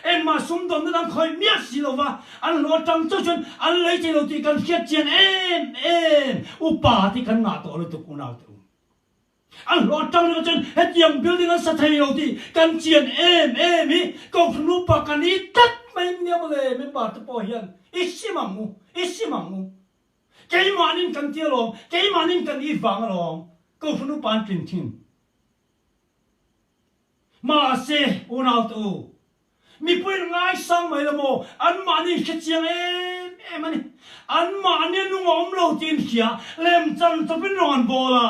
Engmah sumdawnna dang khawih miah si lo va, an hlawh atang chauh chuan an lei thei lo tih kan hriat chian em em. Upa te kan ngah tawh lutuk unau te u. An hlawh atang ringawt chuan hetiang building an sa thei lo tih kan chian em em hi Kohhran upa kan i tlat mai nia mawle member te pawh hian i sim ang u, i sim ang u. Keimahnin kan ti alawm, keimahnin kan it vang alawm Kohhran upa an tlin thin. Mahse, unaute u, mipuiin ngaisang mai lo maw, anmahni hre chiang em em a ni. Anmahni a nung a awm lo tiin hria, lemchan chawpin rawng an bawl a.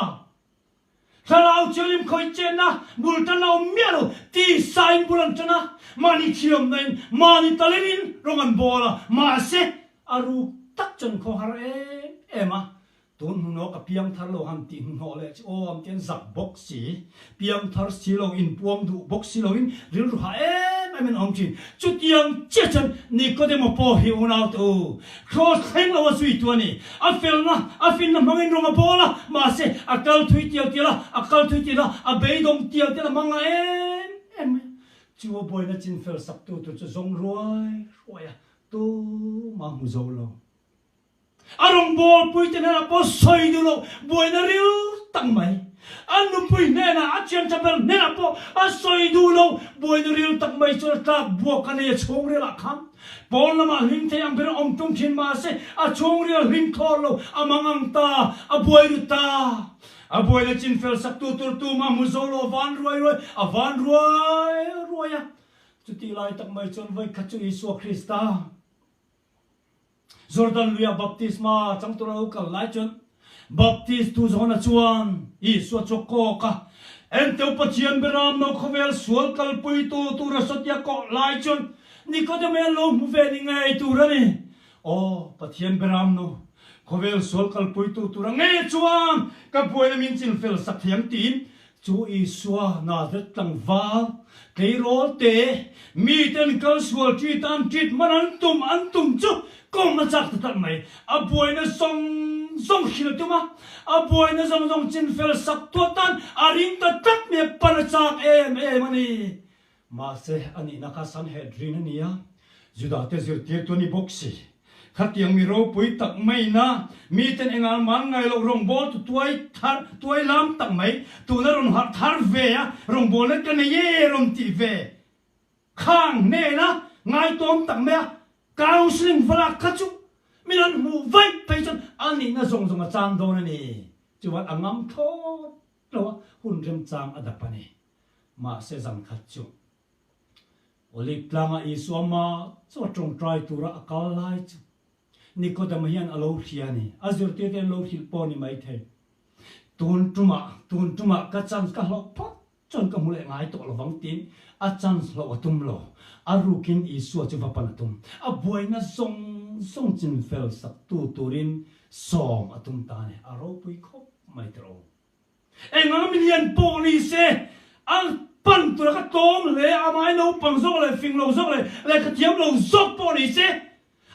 Thlarau thianghlim khawih chenna bul tan a awm miah lo, tisain bul an tan a, mahni thiamnain, mahni talinin rawng an bawl a. Mahse, a ruk tak chuan khawhar em em a, Tun hnuhnawh ka piangthar lo han tih hnuhnawh leh chu aw am tian zak bawk si, piangthar si lo, inpuang duh bawk si loin rilru hah em em in a awm thin. Chutiang chiah chuan Nikodemo pawh hi unaute u, Kraws thleng lo a zui tu a ni. A felna, a finna hmangin rawng a bawl a, mahse a kal thui tial tial a, a kal thui tial a, a beidawng tial tial a hmang a em em mai a. Chu a buaina chinfel saktu tur chu zawng ruai ruai a, tumah hmu zo lo. A rawngbawlpui te hnenah pawh sawi duh loh buaina ril tak mai. A nupui hnenah, a thiantha ber hnenah pawh a sawi duh loh buaina ril tak mai chuan a tlak buak a nei a chhungril ah khan. Pawn lamah hlim thei ang berin awm tum thin mahse a chhungril hlim thlawr lo, a mang ang ta, a buai ru ta. A buaina chinfel saktu tur tumah hmu zo lo a van ruai ruai, a van ruai ruai a. Chutih lai tak mai chuan vawikhat chu Isua Krista, Jordan luiah baptisma chang tura lo kal lai chuan Baptist tu Johana chuan Isua chu a kawk a, Enteu Pathian beram no khawvel sual kalpuitu tura sawtia kawh lai chuan Nikodeme an lo hmu ve ni ngei tur a ni. Aw, Pathian beram no khawvel sual kalpuitu tura ngei chuan ka buaina min chinfel sak thei ang tiin Chu Isua Nazareth tlangval, tleirawl te, miten kal sual ṭit an ṭit man an tum an tum chu kawng a chak ta tak mai. A buaina zawng zawng hrilh tum a, a buaina zawng zawng chinfel sak tuah tan a ring ta tlat mai a, pan a chak em em a ni. Mahse, a nihna kha Sanhedrin a ni a, Judate zirtirtu a ni bawk si. Khatiang mi ropui tak maina miten engal man ngai loh rawngbawltu tuai thar, tuai lam tak mai, tuna rawn harh thar ve a, rawngbawlna ka nei e rawn tih ve khang hnena ngaitawm tak mai a, counselling va lak kha chu min an hmuh vaih phei chuan a nihna zawng zawng a chang dawn a ni. Chuan a ngam thlawt lo a, hun remchang a dap a ni. Mahse zan khat chu Olive tlanga Isua mah chu a tawngtai tura a kal lai chu Nikodema hian a lo hria a ni. A zirtirte an lo hrilh pawh a ni maithei. Tun tumah, tun tumah ka chance ka hlauh phawt chuan ka hmu leh ngai tawh lovang tiin a chance hlauh a tum lo. A rukin Isua chu va pan a tum. A buaina zawng zawng chinfel saktu turin sawm a tum ta a ni. A ropui khawp mai tawh. Engang milian pawh ni se, a pan tura ka tlawm hle, amah hi naupang zawk leh fing lo zawk leh lehkha thiam lo zawk pawh ni se,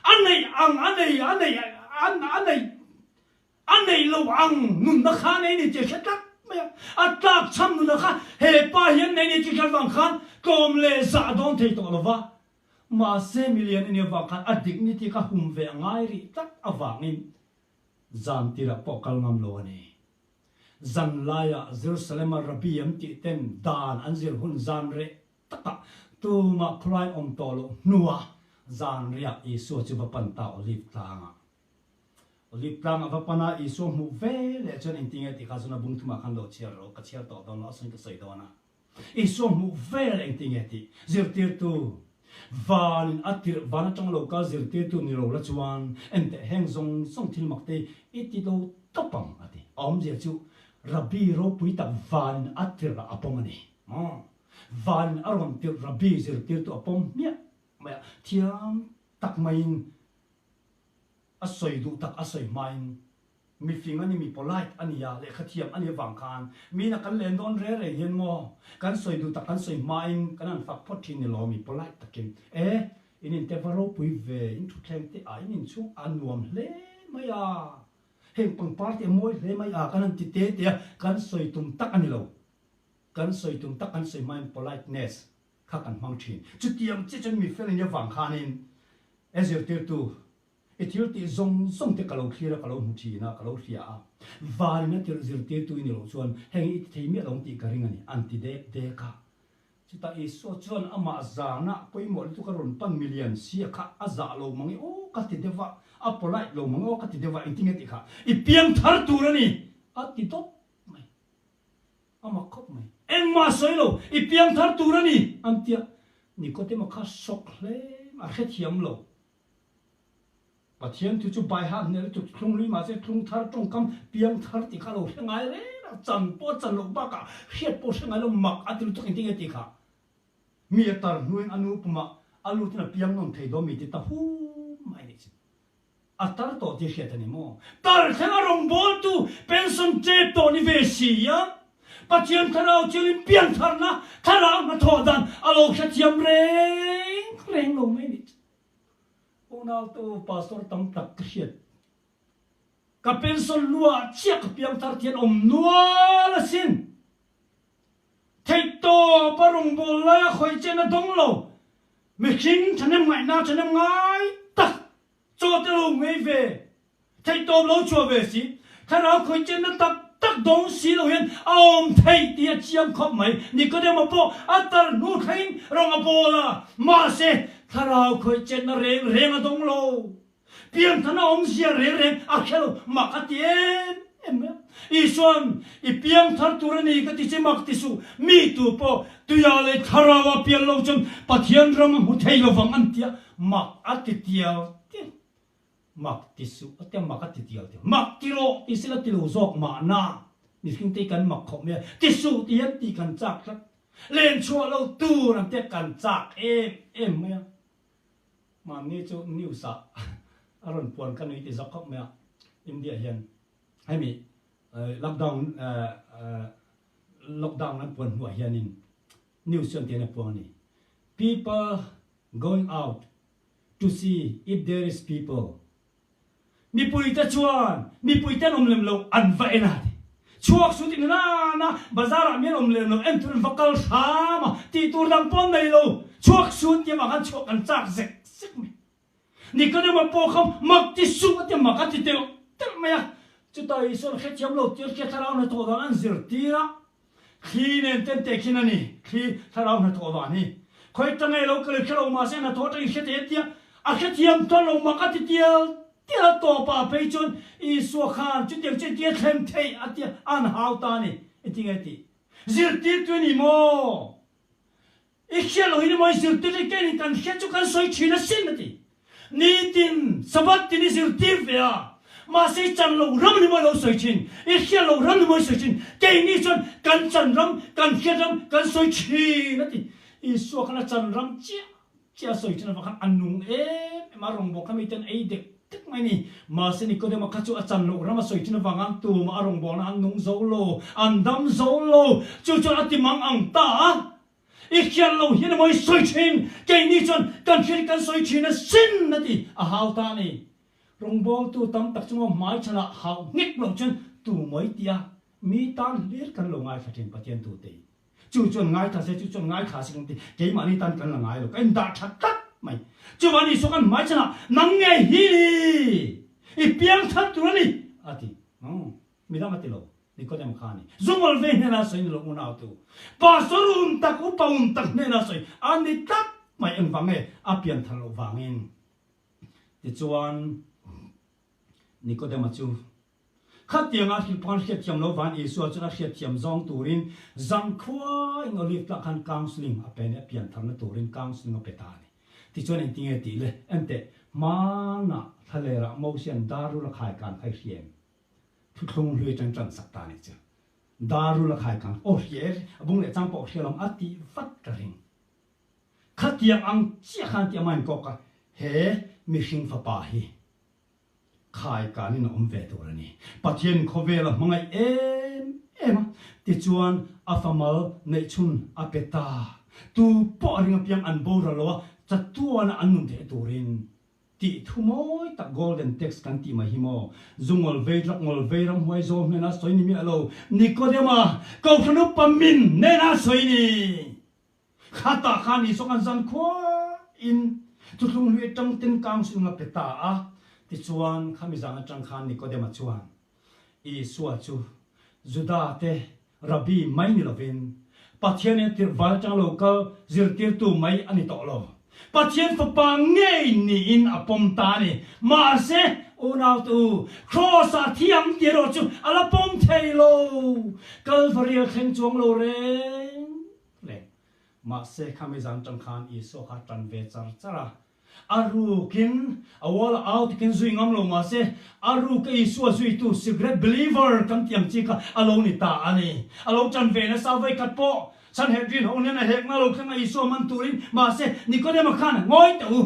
a neih ang a nei a neih a neih a neih lo ang nunna kha a nei ni tih a hre tlat mai a, a tlak chham nunna kha he pa hian nei ni tih hriat vang khan tlawm leh zah dawn thei tawh lo va, mahse milian a nih avang khan a dik ni tih kha hum ve a ngai rih tlat avangin zan tirah pawh kal ngam lo a ni. Zan laiah Jerusalem-a Rabbi an tih ten dan an zir hun zan reh takah tumah khawlai awm tawh loh hnuah zan riah Isua chu va pan ta Olive tlangah. Olive tlangah va pan a, Isua hmuh ve leh chuan engtinge tih kha chuan a bung thumah khan lo chhiar rawh, ka chhiar tawh dawn lo, a sawi ka sawi dawn a. Isua hmuh vel engtinge tih zirtirtu vanin a tirh van atang lo kal zirtirtu ni lo la chuan enteh heng zawng zawng thil mak te i ti lo tawp ang a ti. A awmzia chu Rabbi ropui tak vanin a tirh ah a pawm a ni. Maw? Vanin a rawn tirh Rabbi zirtirtu a pawm hmiah mai a, thiam tak maiin. A sawi duh tak a sawi hmain mifing a ni, mi polite a ni a, lehkha thiam a nih avang khan miin a kan len dawn re reng hian maw kan sawi duh tak kan sawi hmain kan han fak phawt thin ni lo, mi polite takin e in inte va ropui ve, in thutthleng te ah in inchhung a nuam hle mai a, heng pangpar te a mawi hle mai a kan han ti te te a, kan sawi tum tak a ni lo, kan sawi tum tak kan sawi hmain politeness kha kan hmang thin. Chutiang chiah chuan mi fel a nih avang khanin e zirtirtu I thil tih zawng zawng te ka lo thlir a, ka lo hmu thin a, ka lo hria a. Vanin a tirh zirtirtu i ni loh chuan heng hi i ti thei miah lo ang tih ka ring a ni, an ti dek dek a. Chutah Isua chuan amah zanah pawimawh lutuk a rawn pan milian si a kha a zah lo mang e aw ka ti deuh a, a polite lo mang e aw ka ti deuh a, engtin nge tih kha i piang thar tur a ni a ti dawp mai. A mak khawp mai. Engmah sawi lo, i piang thar tur a ni an tia. Nikodema kha sawk hle a hrethiam lo. Pathian thu chu baiha hneh lutuk thlung hlui mahse thlung thar tawngkam piang thar tih kha a lo hre ngai reng a, chan pawh a chan loh bakah hriat pawh hre ngai lo mak a ti lutuk engtin nge tih kha mi a tar hnuin a nu pumah a lutin a piang nawn thei dawn mi ti ta hum mai nih chu a tar tawh tih hriat a ni maw? Tar thleng a rawngbawltu pension tep tawh ni ve si a, Pathian thlarau chialin piang tharna thlarau hnathawh dan a lo hrethiam reng reng lo mai nih chu. Unautu pastor tam tak ka hriat. Ka pension luah chiah ka piangthar thian awm nual asin. Theihtawp a rawngbâwl lai a khawih chen a dawng lo. Mihring thahnem ngaihna thahnem ngai tak chaw te lo ngei ve. Theihtawp lo chhuah ve si. Thlarau khawih chenna tak tak dawng si lo hian a awm theih tih a chiang khawp mai. Nikodema pawh a tar hnu thlengin rawng a bawl a, mahse thlarau khawih chenna reng reng a dawng lo. Pianthana awmzia reng reng a hre lo, mak a ti em em mai a. Isua'n, I piangthar tur a ni ka ti che mak ti suh, mi tu pawh tuia leh thlarau a pian lo chuan Pathian ram a hmu thei lovang an ti a, mak a ti tial tial. Mak ti suh a tia mak a ti tial tial. Mak ti rawh ti sila ti lo zawk mahna mihring te hi kan mak khawp mai a, ti suh ti hian tih kan chak tlat. Len chhuah lo tur ang te kan chak em em mai a. Mahni chu news ah a rawn puan ka nui ti zawk khawp mai a, India hian hemi lockdown lockdown an puan hnuah hianin news chuan tihian a puang a ni, People going out to see if there is people. Mipuite chuan mipuite an awm lem lo an va en a ti. Chhuak su tih nana na bazar ah mi an awm lem lo en tur an va kal hram a tih tur dang pawh an nei lo. Chhuak su tih avang khan chhuak an chak zek zek mai. Nikodema pawh kha mak ti suh a ti mak a ti telh telh mai a. Chutah Isuan hrethiam lo tir khi thlarau hnathawh dan an zirtir a. Thli nen ten teh khin a ni. Thli thlarau hnathawh vang hi. Khawi ta ngei lo ka lo hre lo mahse hnathawh atangin hre thei a tia. A hrethiam tawh lo mak a ti tial tial a tawp ah phei chuan Isua khan chutiang chu engtin a thlen theih a tia a han hau ta a ni. Engtin nge tih? Zirtirtu a ni maw? I hriat loh hi ni maw i zirtir hi keinin kan hriat chu kan sawi thin asin a ti. Nitin Sabbath tin i zirtir ve a, mahse i chan loh ram ni maw i lo sawi thin, i hriat loh ram ni maw i sawi thin, keini chuan kan chan ram, kan hriat ram kan sawi thin a ti. Isua khan a chan ram chiah chiah a sawi thin avang khan a nung em em a, rawngbawk kha miten ei dek dek mai a ni. Mahse Nikodema kha chu a chan loh ram a sawi thin avang an tumah a rawngbawlna an nung zo lo, an dam zo lo, chu chuan a ti mang ang ta a. I hriat lo hian emaw i sawi thin, keini chuan kan hriat hi kan sawi thin a sin a ti, a hau ta a ni. Rawngbawltu tam tak chu maw hmaichhanah hauh nghek loh chuan tu mawi tia mi tan hlir kan lo ngaithla thin Pathian tute hi. Chu chuan ngaithla se, chu chuan ngaithla se kan ti, keimahni tan kan la ngai lo, ka indah tha tlat mai. Chuvang Isua kan hmaichhanah nang ngei hi i piangthar tur a ni a ti. Midang a ti lo. Nikodem kha a ni. Zungawl ve hnena sawi ni lo unau tu. Pastor un tak, upa un tak hnena sawi a ni tlat mai engvang nge a pian thar loh vangin. Tichuan Nikodema chu khatianga a hrilh pawh khan hriatthiam lo van Isua chuan a hriatthiam zawng turin zankhua in Olive tlang khan counselling a pe a ni, a pian tharna turin counselling a pe ta a ni. Tichuan engtinge tih le? Enteh, hmanah thlalerah Mosian darul a khai kan kha i hria em? Thuthlung hlui atang tan sak ta nih chu. Darul a khai kang aw hria e, a bung leh chang pawh hria lawm a tih vat ka ring. Khatiang ang chiah khan tih a mind kawk a, he mihring fapa hi. Khai kanin a awm ve tur a ni. Pathian khawvel a hmangaih em em a, tichuan a famal neihchhun a pe ta. Tu pawh a ring apiang an boral lo a, chatuana an nun theih turin tih thu mawi tak golden text kan tih mai hi maw? Zu ngawl vei tlak ngawl vei ramhuai zawl hnena sawi ni miah lo Nikodema Kohhran upa min nena sawi ni. Khatah khan Isua khan zan khuain thuthlung hlui atang ten kang sung a pe ta a. Tichuan, khami zan atang khan Nikodema chuan Isua chu Juda te Rabbi mai ni lovin Pathian in tirh val atang lo kal zirtirtu mai a ni tawh lo. Pathian Fapa ngei niin a pawm ta a ni. Mahse, unaute u, Kraws-ah thiam tih erawh chu a la pawm thei lo. Kalvari a thleng chuang lo reng. Reng. Mahse khami zan tang khan Isua kha tan ve char char a. A rukin a wall a au takin zui ngam lo mahse a ruka Isua zuitu secret believer kan tih ang chi kha a lo ni ta a ni. A lo tan ve nasa vawikhat pawh Sanhedrin ho nen a hekna lo thleng a Isua man turin mahse Nikodema khan ngawi teh u.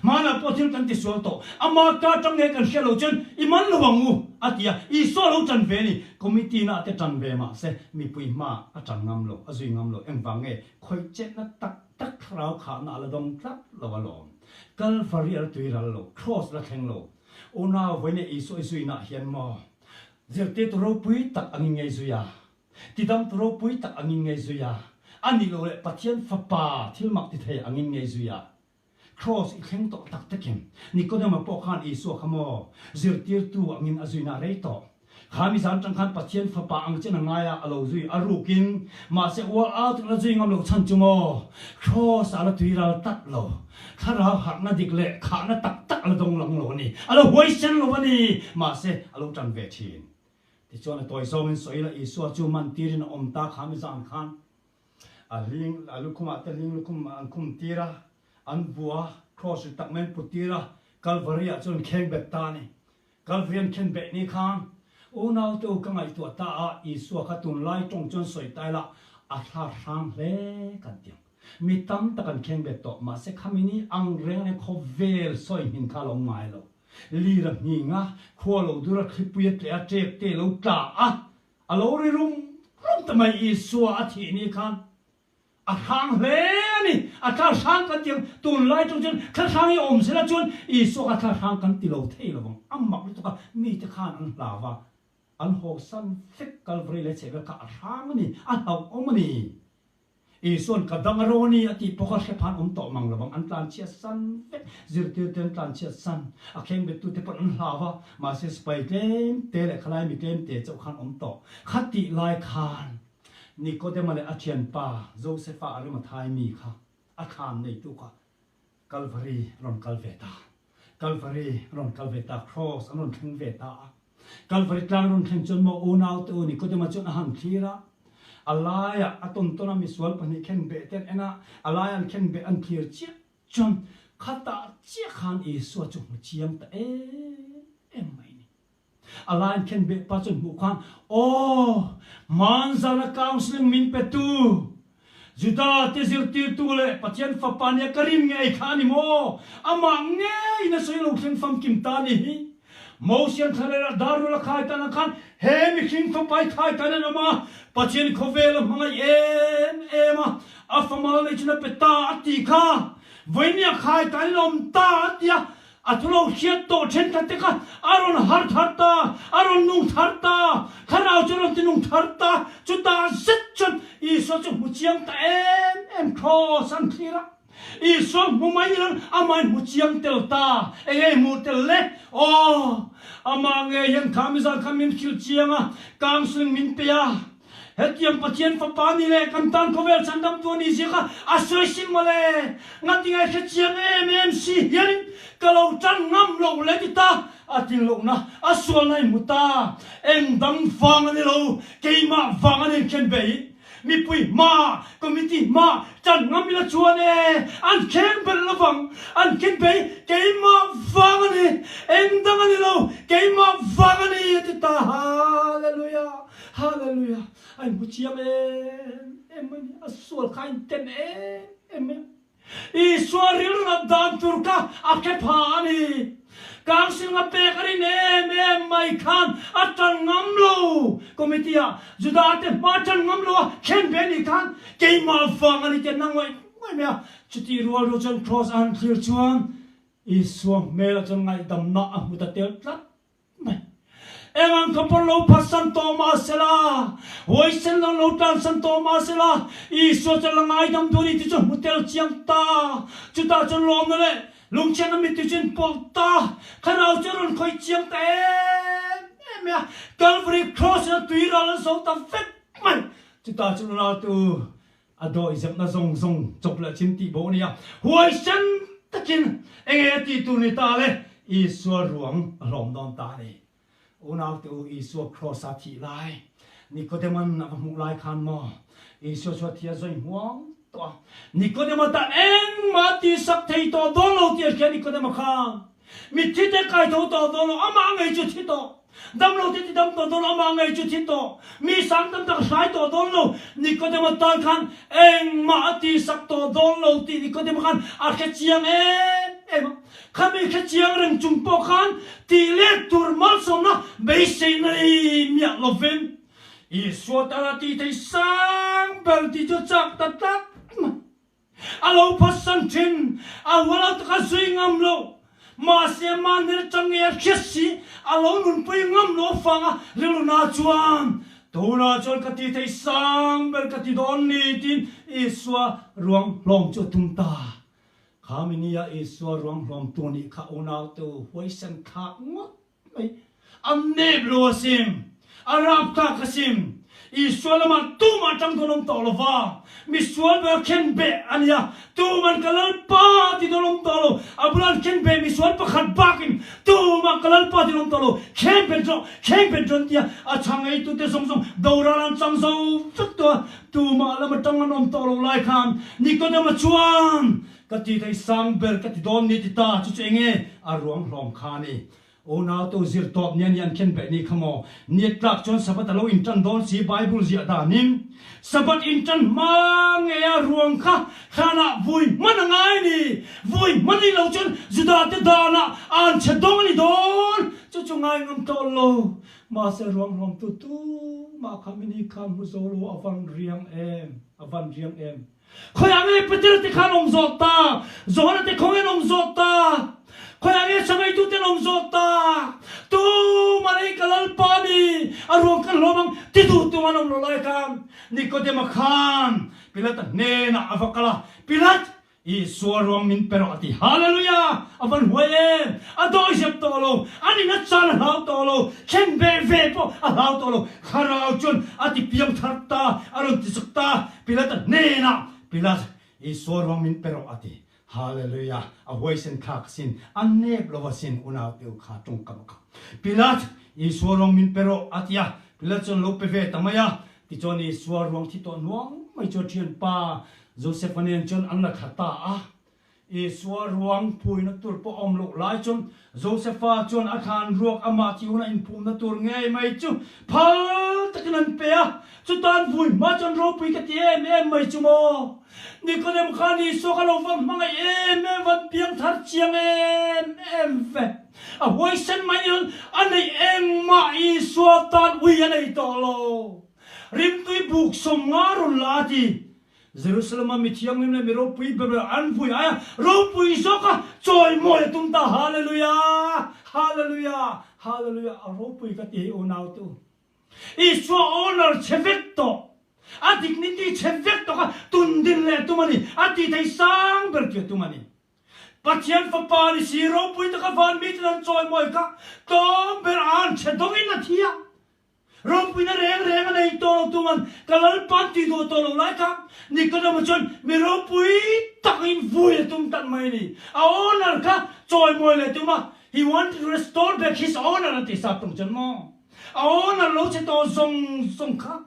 Hmanah pawh thil kan tisual tawh. Ama ka tang nge kan hriat loh chuan i man lo ang u, a ti a. Isua lo tan ve a ni. Committee na te tan ve mah se mipui hma a tan ngam lo, a zui ngam lo. Engvang nge khawih chetna tak tak thlarau khahna a la dawng tlat lo alawm. Kalvari a la tui ral lo, Cross la thleng lo. Unau vawiin Isua i zuinaah hian maw zirtirtu ropui tak angin ngei zui a? Tidamtu ropui tak angin ngei zui a? A nih loh leh Pathian Fapa thil mak ti thei angin ngei zui a? Kraws i thleng tawh tak takin Nikodema pawh khan Isua kha maw zirtirtu angin a zuina rei tawh. Kha mi zan tang khan Pathian Fapa ang chen a ngai a, a lo zui a rukin. Mahse ual au tak la zui ngam loh chhan chu maw Kraws ah la tui ral tlat lo. Thlarau harhna dik leh khahna tak tak a la dawng lang lo a ni. A la huaisen lo a ni. Mahse a lo tan ve thin. Tichuan a tawi zawngin sawi la Isua chu man tirin a awm ta kha mi zan khan. A hling, a lukhumah te hling lukhum an khum tir a, an vua a, cross ri tak mai an put tir a, Kalvari ah chuan an kheng bet ta a ni. Kalvari an khen beh ni khan unaute u ka ngaihtuah ta a, Isua kha tunlai tawng chuan sawi ta ila a thla hrang hle kan ti ang. Mi tam tak an kheng bet tawh, mahse khami ni ang reng reng khawvel sawi hmin kha a lo ngai lo. Lir a hning a, khua lo dur a, thlipui a tleh a, ṭek te lo tla a, A lo ri rum rum ta mai Isua a thih ni khan a hrang hle a ni. A thla hrang kan ti ang. Tunlai tang chuan thla hrang hi awm sela chuan Isua kha thla hrang kan ti lo thei lo vang. A mak lutuk a, mite khan an hlau va, an hawsan vek Kalvari leh chhehvel kha a hrang a ni, a hlauhawm a ni. Isua'n ka dang a ro a ni a tih pawh kha hre phan awm tawh mang lo vang. An tlanchhiat san vek. Zirtirte an tlanchhiat san. A khengbettute pawh an hlau va, mahse sipai tlem te leh khalai mi tlem te chauh khan awm tawh. Khatih lai khan Nikodema leh a thianpa Josefa Arimathai mi kha a thlan neitu kha Kalvari a rawn kal ve ta. Kalvari a rawn kal ve ta, Kraws an rawn thleng ve ta a. Kalvari tlang rawn thleng chuan maw unaute u Nikodema chuan a han thlir a, a laiah a tawn tawn a misual pahnih khen beh te an en a, a laiah an khen beh an thlir chiah chuan khatah chiah khan Isua chu hmu chiang ta em em mai ni. A lai an khen beh pa chuan hmuh khan, Aw, hmanzana counselling min petu, Juda te zirtirtu leh Pathian Fapa nia ka rin ngei kha a ni maw? Amah ngeiin a sawi lo thleng famkim ta a ni hi. Mosian thlalera darul a khai tan ang khan he mihring Fapa i khai tan an awm a, Pathian khawvel a hmangaih em em a, a famal nei chuan a pe ta a ti kha. Vawinia khai tan in awm ta a ti a, A thu lo hriat tawh thenkhat te kha a rawn har thar ta, a rawn nung thar ta, thlarau chu a rawn ti nung thar ta, chutah zet chuan Isua chu hmu chiang ta em em Kraws an thlir a, Isua hmu mai ni loin amah in hmu chiang tel ta, eng nge hmuh tel le? Aw, amah ngei hian kha mizan kha min hrilh chiang a, counselling min pe a, Hetiang Pathian Fapa ni leh kan tan khawvel chhandamtu a nih zia kha a sawi sim mawle. Ngatinge hre chiang em em si hianin ka lo tan ngam loh le ti ta a ti lohna a sualna i hmu ta. Eng dang vang a ni lo, keimah vang a ni khen ve hi. Mipui hma, committee hma tan ngam ila chuan e an kheng belh lovang, an khen ve hi keimah vang a ni, eng dang a ni lo, keimah vang a ni a ti ta. Hallelujah! Hallelujah! A inhmu chiang em em mai ni, a sual kha a inten em em mai a. Isua rilru nat dan tur kha a hre pha a ni. Council nga pek a rin em em mai khan a tan ngam lo. Committee ah Juda te hma tan ngam lo a khen ve nih khan keimah vang a ni tih an na ngawih ngawih mai a. Chutih rual rual chuan Cross a han thlir chuan Isua hmelah chuan ngaihdamna a hmu ta tel tlat mai. Eng ang kha pawn lo phatsan tawh mah sela, huaisen lo lo tlansan tawh mah sela, Isua chuan la ngaidam duh a ni tih chu hmu tel chiang ta. Chutah chuan lawmna leh lungchhiatna mittui chu in pawlh ta. Thlarau chu a rawn khawih chiang ta em em mai a, Calvary Cross in a tui ral an zo ta vek mai. Chutah chuan unautu A dawihzepna zawng zawng chawp leh chin tih bawh a ni a, huaisen takin enge a tih tur ni ta le? Isua ruang a hlawm dawn ta a ni. Unaute u, Isua Kraws a thih lai, Nikodema'n a va hmuh lai khan maw, Isua chu a thi a zawi hmuang tawh a. Nikodema tan engmah a tihsak thei tawh dawn lo tih a hria Nikodema khan. Mitthi te kai tho tawh dawn lo, amah ngei chu thi tawh. Damlo te ti dam tawh dawn lo, amah ngei chu thi tawh. Mi sang tam tak a hrai tawh dawn lo. Nikodema tan khan engmah a tihsak tawh dawn lo tih Nikodema khan a hre chiang em em a. Khami hre chiang reng chung pawh khan tih let tur malsawmna beiseina nei miah lovin Isua tan a tih thei sang ber tih chu chak ta tlat mai. A lo phatsan thin, a hual lo taka zui ngam lo. Mahse mahni atang nge a hriat si, a lo nunpui ngam lo avanga rilru na chuan, Tunah chuan ka ti thei sang ber ka ti dawn ni tiin Isua ruang hlawm chu a tum ta. Kha minia Isua ruang hlawm tu nih kha unaute u huaisen thlak ngawt Mai a nep lo asin, a rapthlak asin. Isua lamah tumah tang dawn awm tawh lo va, misual ber khen beh a nia, tuman ka Lalpa ti dawn awm tawh lo, a bulah an khen beh misual pakhat bakin tumah ka Lalpa ti dawn awm tawh lo, khen bet rawh, khen bet rawh an tia, a chhang eitute zawng zawng doral an chang zo vek tawh a, tumah lama tang an awm tawh lo lai khan Nikodema chuan ka ti thei sang ber ka ti dawn ni ti ta, chu chu enge a ruang hlawm kha a ni. Unautu zirtawp nia ni an khen beh ni kha maw? Ni tlak chuan Sabbath a lo intan dawn si Bible ziah danin Sabbath intan hma nge a ruang kha thlanah vui hman a ngai a ni. Vui hman ni lo chuan Juda te danah an chhe dawng a ni dawn. Chu chu ngai ngam tawh lo. Mahse ruang hlawmtu tumah kha mini khan hmu zo lo a van riang em? A van riang em? Khawiah nge Peter te kha an awm zawh ta? Johana te khawnge an awm zawh ta? Khawiah nge Sangaitu te an awm zawh ta? Tumah lei ka Lalpa ni, a ruang kan hlawm ang ti duh tumah an awm lo lai khan Nikodema khan Pilata hnenah a va kal a, Pilat, Isua ruang min pe rawh a ti. Hallelujah! A van huai em! A dawihzep tawh lo, an in a chan a hlau tawh lo, thlen ve ve pawh a hlau tawh lo. Thlarau chuan a ti piang thar ta, a rawn ti chak ta. Pilata hnenah, Pilat, Isua ruang min pe rawh a ti. Hallelujah! A huaisen thlak asin, a nep lo asin, unaute u kha tawngkam a kha. Pilat, Isua ruang min pe rawh a ti a. Pilat chuan lo pe ve ta mai a. Tichuan Isua ruang thi tawh hnuang mai chu a thianpa Joseph-a nen chuan an la thla ta a. Isua ruang phuina tur pawh a awm loh lai chuan Josepha chuan a thlan ruak amah chi huna inphumna tur ngei mai chu phal takin an pe a. Chutan vui hma chuan ropui ka ti em em mai chu maw? Nikodem khan Isua kha lo van hmangaih em em, van piang thar chiang em em ve. A huaisen mai ni a neih engmah Isua tan ui a nei tawh lo. Rimtui buk 50 rawn la a ti. Jerusalem-a mi thianghlim leh mi ropui ber ber an vui aia ropui zawka chawimawi a tum ta. Hallelujah! Hallelujah! Hallelujah! A ropui ka ti hei unautu. Isua honor chhe vek tawh. A dignity chhe vek tawh kha tundin leh tum a ni. A tih thei sang ber tih a tum a ni. Pathian Fapa ni si ropui taka van miten an chawimawi kha tlawm ber an chhe dawngin a thi a. Ropuina reng reng a nei tawh lo tuman ka Lalpa'n tih duh tawh lo lai kha Nikodemo chuan mi ropui takin vui a tum tak mai a ni. A honor kha chawimawi leh tum a, he wanted to restore back his honor a ti sap tung chuan maw? A honor lo che tawh zawng zawng kha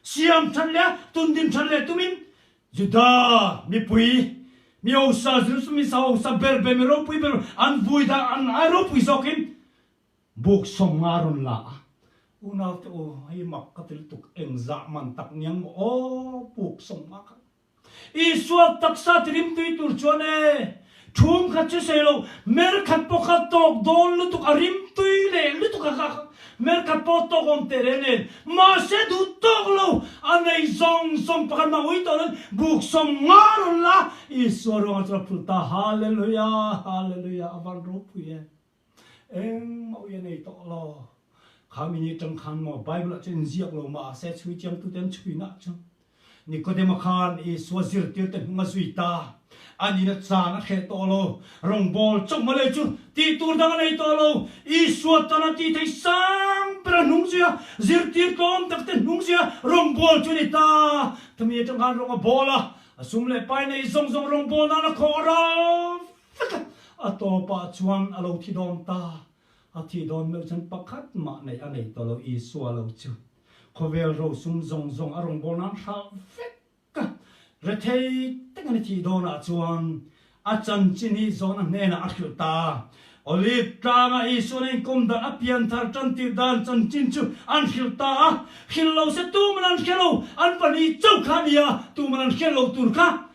siam that leh a tundin that leh tumin Juda mipui mi hausa Jerusalem mi hausa ber ber mi ropui ber an vui dah an ai ropui zawkin Buk 50 rawn la a, Unaute aw, hei mak ka ti lutuk, engzah man tak niang maw aw, buk 50 kha. Isua taksa ti rimtui tur chuan e, Thum khat chu sawi lo, mer khat pawh kha tawk dawn lutuk, a rim tui leh lutuk a kha mer khat pawh tawk awm teh reng nen. Mahse duh tawk lo, a nei zawng zawng pakhat mah ui tawh loin buk 50 rawn la, Isua ruangah chuan a phulh ta. Hallelujah, Hallelujah, a van ropui em. Engmah ui a nei tawh lo. Kha mi ni tang khan maw Bible ah chuan inziak lo mahse chhui chiangtute an chhui nah chu Nikodema khan Isua zirtirte hnung a zui ta. An in a chan a hreh tawh lo. Rawngbawl chauh malei chu tih tur dang a nei tawh lo. Isua tan a tih theih sang ber a hnung zui a, zirtir tlawm tak te hnung zui a rawngbawl chu a ni ta. Khami atang khan rawng a bawl a, a sum leh pai nei zawng zawng rawngbawl nan a khawh ral vek a, a tawpah chuan a lo thi dawn ta. A thih dawn meuh chuan pakhat mah neih a nei tawh lo, Isua lo chu khawvel rosum zawng zawng a rawngbâwl nan hrah vek a. Rethei tak a ni thih dawnah chuan a chanchin hi Jona hnenah a hrilh ta. Olive tlanga Isuan a inkawm dan, a pianthar tantir dan chanchin chu an hrilh ta a. Hrilh lo se tuman an hre lo, an pahnih chauh kha a ni a, tuman an hriat loh tur kha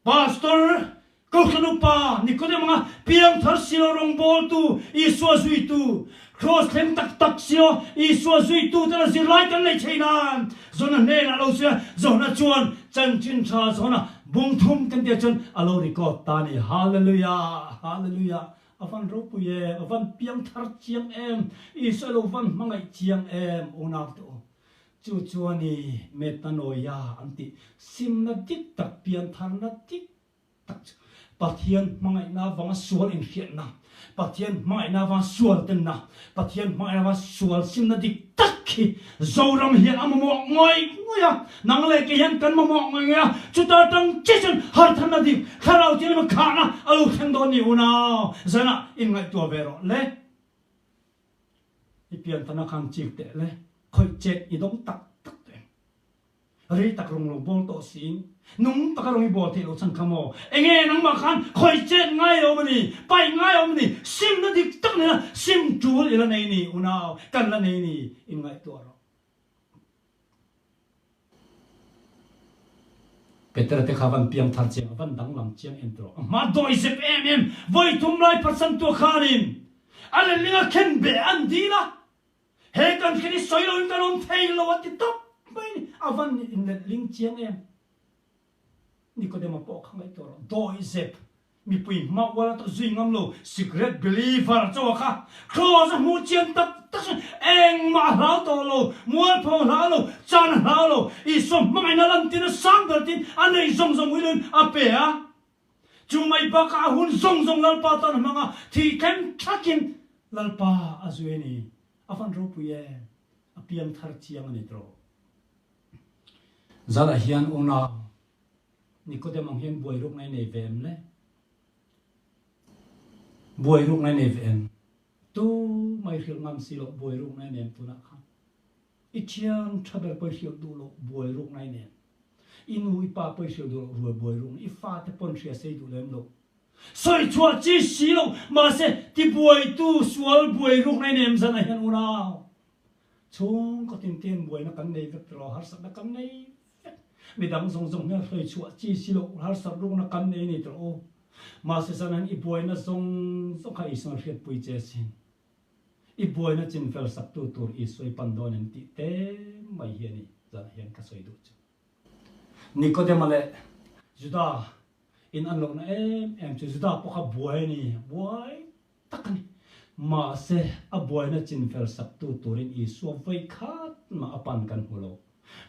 Pastor, Kohhran upa, Nikodem anga piangthar silo rawngbawltu, Isua zuitu, Kraws thleng tak tak silo Isua zuitu tena zirlai kan nei thei nan Jona hnenah lo sawi a, Jona chuan chanchin tha Jona bung thum kan tih ah chuan a lo record ta a ni. Hallelujah! Hallelujah! A van ropui em! A van piangthar chiang em! Isua lo van hmangaih chiang em! Unau te u. Chu chuan i metanoia an tih simna dik tak, piantharna dik tak chu Pathian hmangaihna avanga sual inhriatna, Pathian hmangaihna avanga sual tenna, Pathian hmangaihna avanga sual simna dik tak hi Zoram hian a mamawh ngawih ngawih a, nang leh kei hian kan mamawh ngawih ngawih a, chuta tang chiah chuan hartharna dik, thlarau thianghlim khahna a lo thleng dawn ni unau, zanah inngaihtuah ve rawh le. I pianthana khan chik teh le, khawih chet i dawng tak tak teh. Rei tak rawng lo bawl tawh siin, nung taka rawng i bawl theih loh chhan kha maw? Enge nangmah khan khawih chet ngai a awm a ni, paih ngai a awm a ni, simna dik tak nena sim tul i la nei ni, unau kan la nei ni, inngaihtuah rawh. Petera te kha van piang thar chiang a, van danglam chiang em tawh. A hma dawi zep em em, vawi thum lai phatsan tuah khanin a letling a khen beh an dil a, he kan hriat hi sawi loin kan awm thei lo a ti tawp mai ni, a van inletling chiang em. Nikodema pawh kha ngaihtuah rawh, dawi zep Mipui hma ual a zui ngam lo, secret believer chaw kha Kraws a hmuh chian tak tak chuan engmah a hlau tawh lo, mualpho a hlau lo, chan a hlau lo, Isua hmangaihna lantir a sang ber tiin a neih zawng zawng uiloin a pe a. Chu mai bakah a hun zawng zawng Lalpa tan a hmang a, thih thleng thlakin Lalpa a zui a ni. A van ropui em? A piangthar chiang a ni tawh. Zanah hian unau Nikodem ang hian buai ruk ngai nei ve em le? Buai ruk ngai nei ve em? Tu mai hrilh ngam si loh buai ruk ngai nem tunah khan. I thian tha ber pawi hrilh duh loh buai ruk ngai nem. I nu i pa pawi hrilh duh loh rual buai ruk i fate pawn hria sei duh lem loh. Sawi chhuah chi si loh mahse tibuaitu sual buai ruk ngai nem zanah hian unau chhungkaw tintin buaina kan nei vek tilo harsatna kan nei vek. Midang zawng zawng hian hruai chhuah chi si loh harsat rukna kan nei a ni tawh aw. Mahse zanin i buaina zawng zawng kha Isuan hriatpui che sin. I buaina chinfel saktu tur Isua i pan dawn em tih te mai hi a ni zanah hian ka sawi duh chu. Nikodema leh Juda in an lohna em em chu Juda pawh kha buai a ni, buai tak a ni. Mahse, a buaina chinfel saktu turin Isua vawi khat mah a pan kan hmu lo.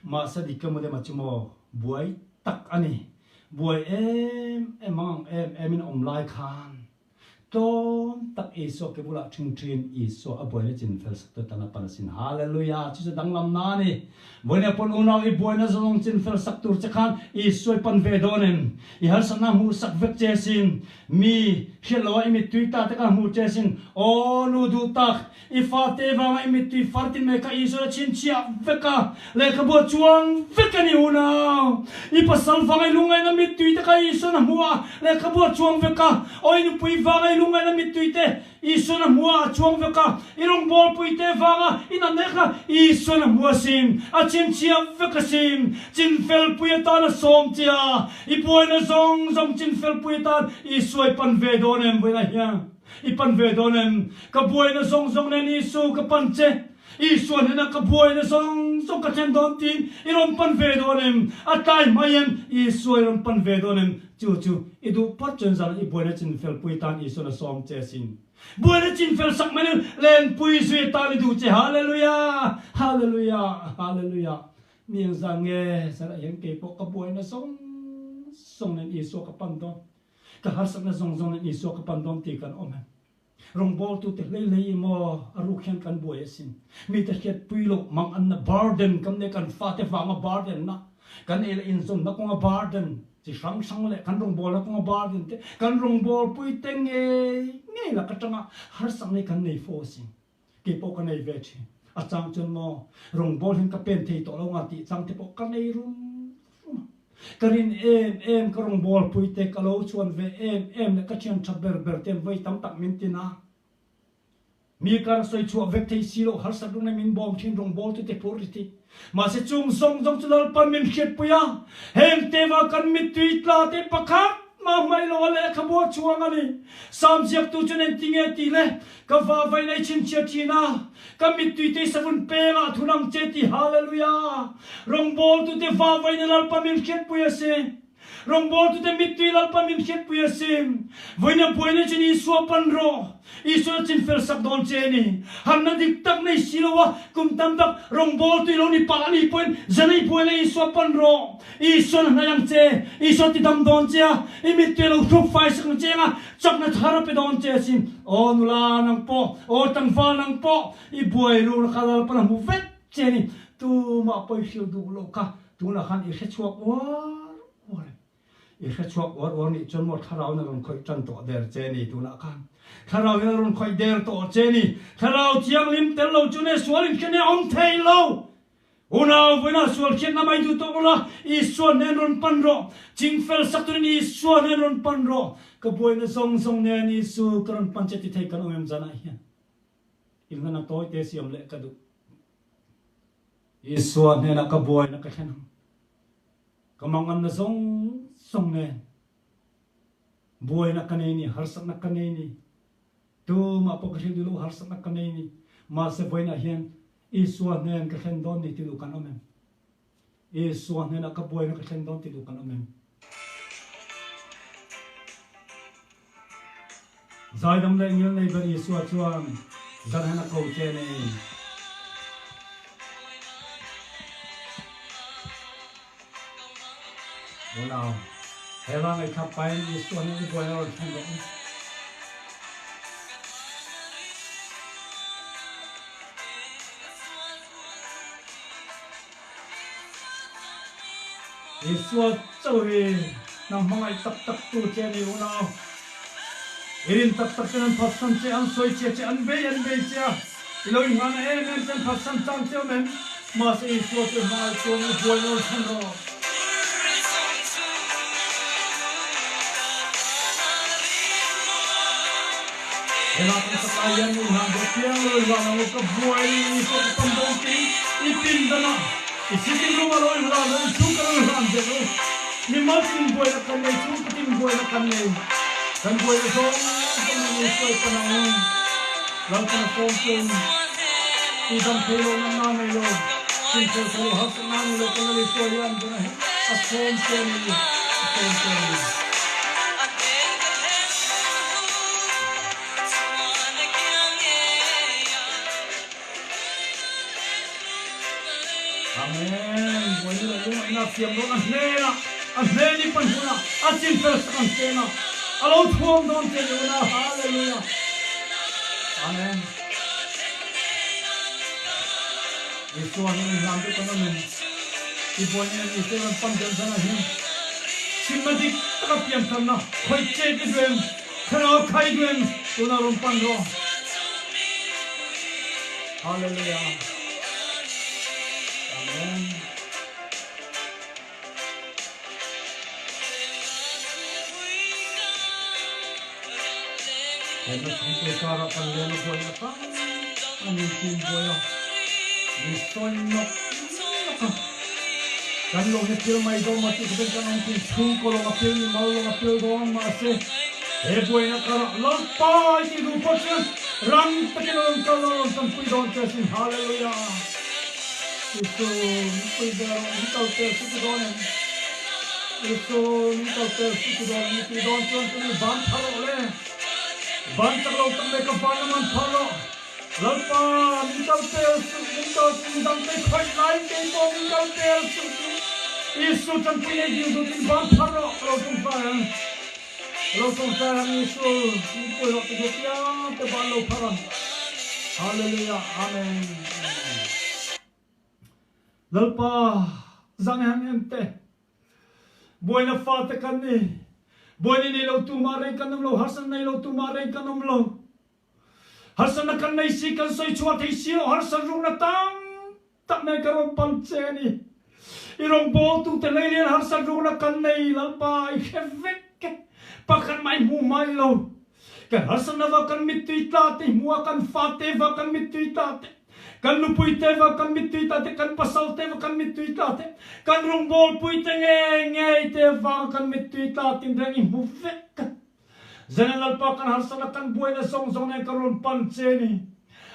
Mahse, Nikomodema chu maw buai tak a ni. Buai em em ang ang em emin a awm lai khan tlawm tak Isua ke bulah ṭhing ṭhin Isua a buaina chinfel saktu tan a pan asin. Hallelujah! Chu chu danglamna a ni. Vawiin pawn unau i buaina zawng chinfel sak tur che khan Isua i pan ve dawn em? I harsatna hmuhsak vek che asin. Mi hriat loh a i mittui ta te ka hmuh che sin. Aw nu duh tak, i fate vanga i mittui far tin mai kha Isua a chhinchhiah vek a, lehkhabu a chuang vek a ni unau. I pasal vanga i lungngaihna mittui te kha Isuan a hmuh a, lehkhabu a chuang vek a. Aw i nupui vanga i. lungngaihna mittui te Isuan a hmu a, a chuang vek a, i rawngbawlpui te vanga i natna kha Isuan a hmu asin, a chhinchhiah vek asin. Chinfelpui atan a sawm che a, i buaina zawng zawng chinfelpui atan Isua i pan ve dawn em vawiinah hian? I pan ve dawn em? Ka buaina zawng zawng nen Isu ka pan che. Isua hnenah ka buaina zawng zawng ka thlen dawn tiin i rawn pan ve dawn em? A tlai hmai em? Isua i rawn pan ve dawn em? Chu chu i duh phawt chuan zanah i buaina chinfelpui tan Isuan a sawm che asin. Buaina chinfel sak mai nen lenpui zui atan i duh che. Hallelujah! Hallelujah! Hallelujah! Mi engzah nge zanah hian kei pawh ka buaina zawng zawng nen Isua ka pan dawn? Ka harsatna zawng zawng nen Isua ka pan dawn tih kan awm em? Rawngbawltute hlei hlei i maw a ruk hian kan buai asin. Mite hriatpui loh mang anna burden kan nei kan fate vanga burden na, kan ei leh inzawnna kawnga burden chi hrang hrang leh kan rawngbawlna kawnga burden te kan rawngbawlpui te ngei ngei lak atanga harsakna hi kan nei fo asin. Kei pawh ka nei ve thin. A chang chuan maw rawngbâwl hian ka pen thei tawh lo nga tih chang te pawh ka nei rum rum a. Ka rin em em, ka rawngbâwl pui te, ka lo chhuan ve em em leh ka thian tha ber ber te an vawi tam tak min tin a. Mi kar sawi chhuah vek thei si loh harsat rung nei min bawm thin rawngbâwl tu te phur ri thi. Mahse chung zawng zawng chu Lalpan min hriatpui a, heng tema kan mittui tla te pakhat mah hmaih lo a lehkhabu a chhuang a ni. Sam ziaktu chuan engtinge tih le, Ka vavain ei chhinchhiah thin a, ka mittui te i savun pengah thun ang che ti Hallelujah! Rawngbawltute vavain a Lalpa min hriatpui a si. Rawngbawltute mittui Lalpa min hriatpui a si. Vawiina buaina chin Isua pan rawh. Isuan a chinfel sak dawn che a ni. Harna dik tak nei si lo a, kum tam tak rawngbawltu i lo ni palh a nih pawhin zanei buaina Isua pan rawh. Isuan a hnaih ang che. Isua ti dam dawn che a, i mittui a lo hruk fai sak ang che anga chakna thar a pe dawn che a sin. Aw nula nang pawh, aw tlangval nang pawh, i buai rura kha Lalpan a hmu vek che a ni. Tumah pawi hrilh duh loh kha Tunah khan i hrechhuak uar uar em? I hrechhuak uar uar nih chuan maw thlarau in a rawn khawih tan tawh der che ni tunah khan? Thlarau in a rawn khawih der tawh che ni. Thlarau thianghlim tel lo chu ne sual in hriat a awm thei lo. Unau vawiinah sual hriatna mai duh tawh ula, Isua hnen rawn pan rawh. Chingfel sak turin Isua hnen rawn pan rawh. Ka buaina zawng zawng nen Isu ka rawn pan che ti thei kan awm em zanah hian? Inhlana tawi te siam leh ka duh. Isua hnenah ka buaina ka thlen ang. Ka manganna zawng zawng nen buaina ka nei ni, harsatna ka nei ni, tumah pawh ka hrilh duh lo harsatna ka nei ni, mahse vawiinah hian Isua hnen ka thlen dawn ni ti duh kan awm em? Isua hnenah ka buaina ka thlen dawn ti duh kan awm em? Zaidam leh ngilnei ber Isua chuan zarhen a ko che ni. Unau, he hla ngaihthlak pahin Isua nen i buaina rawn thlen rawh u. Isua chauh hi nang hmangaih tak tak tu che a ni unau. I rin tak tak ten an phatsan che, an sawi che che, an bei an bei che a, i lo inghahna em em che an phatsan chang che awm em? Mahse Isua chu i hmangaih chuan i buai lo chhan rawh. Hela kan sak lai hian i hlan deuh piang lo i hlan ang u, ka buai Isua ka pan dawn tiin i pindan a, i sitting room ah lo i hlan a, i chhung ka lo i hlan zel u. Mimal tin buaina kan nei, chhungkaw tin buaina kan nei. Kan buaina zawng zawng nen Isua i pan ang u. Lalpan a sawm chun, i dam thei lo, natna nei lo, chinfel thei lo, harsatna nei lo kan Lal Isua hian a sawm che a ni, a sawm che a ni. Amen. Buaina leh lungaihna a siam dawn a hnenah, a hnen i pan hunah, a chinfel sak ang chenah a lo thuam dawn che ni una. Hallelujah. Amen. Isua hian inhlan duh kan awm em? I buaina nen Isua rawn pan tel zanah hian chimna dik taka piantharna khawih chet i duh em? Thlarau khai duh em? Tunah rawn pan rawh. Hallelujah. Amen. Hemna chhungpui karah kan leng a buaina tam a min tin buai a, min sawi nawk nawk a. Kan lawng hi pil mai dawn maw tih khawpin kan awm thin, chhungkaw lawng a pil ni mal lawng a pil dawn mahse he buaina karah Lalpa i tih duh pawh chuan rang takin a rawn kal a rawn tanpui dawn che asin. Hallelujah! Isu min pui ve rawh, min kal pel su ti dawn em? Isu min kal pel su ti dawn em? I tih dawn chuan tuni ban phar rawh le. Ban chak lo tak mai ka van a man phar rawh. Lalpa min kal pel suh, min kal suh, midang te khawih lai kei pawh min kal pel suh tih Isu tanpui nei dil dutin ban phar rawh ka lo tawngtai ang. Ka lo tawngtai ang Isu min pui rawh ti duh piang te ban lo phar ang. Hallelujah Amen Amen. Lalpa zan i han en teh. Buaina fate kan ni. Buaina nei lo tumah reng kan awm lo, harsatna nei lo tumah reng kan awm lo. Harsatna kan nei si, kan sawi chhuah thei si lo, harsat rukna tam tak nen ka rawn pal che a ni. I rawngbawltute lei lian harsat rukna kan nei, Lalpa i hre vek e, pakhat mah i hmu mai lo. Kan harsatna va kan mittui tla te hmuh a, kan fate va kan mittui tla te, kan nupui te va kan mittui tla te, kan pasal te va kan mittui tla te, kan rawngbawlpui te ngei ngei te vanga kan mittui tla tinreng i hmu vek a. Zanin Lalpa kan harsatna kan buaina zawng zawng nen kan rawn pan che ni.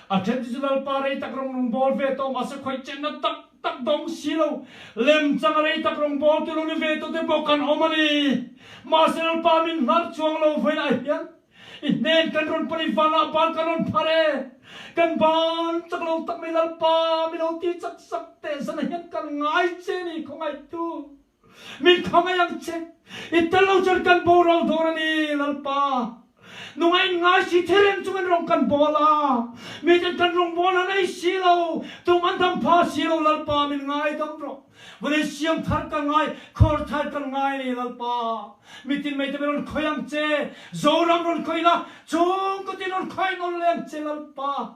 A then chu chu Lalpa rei tak rawng rawn bawl ve tawh mahse khawih chenna tak tak dawng si lo. Lemchang a rei tak rawn bawl tu lo ni ve tawh te pawh kan awm a ni. Mahse Lalpa min hnar chuang lo vawiinah hian i hnen kan rawn pan i vanah ban kan rawn phar e. Kan ban chak lo tak mai Lalpa mi lo ti chak sak teh zanah hian kan ngai che ni khawngaihtu. Min khawngaih ang che. I tel lo chuan kan boral dawn a ni, Lalpa. Nunga in ngai si thereng chungin rawng kan bawl a, miten kan rawngbawl an ei si lo, tum an dam pha si lo, Lalpa, min ngaidam rawh. Vawlei siam thar kan ngai, khawr thar kan ngai a ni, Lalpa. Mitin mei te min rawn khawih ang che, Zoram rawn khawih la, chhungkaw tin rawn khawih nawn leh ang che, Lalpa.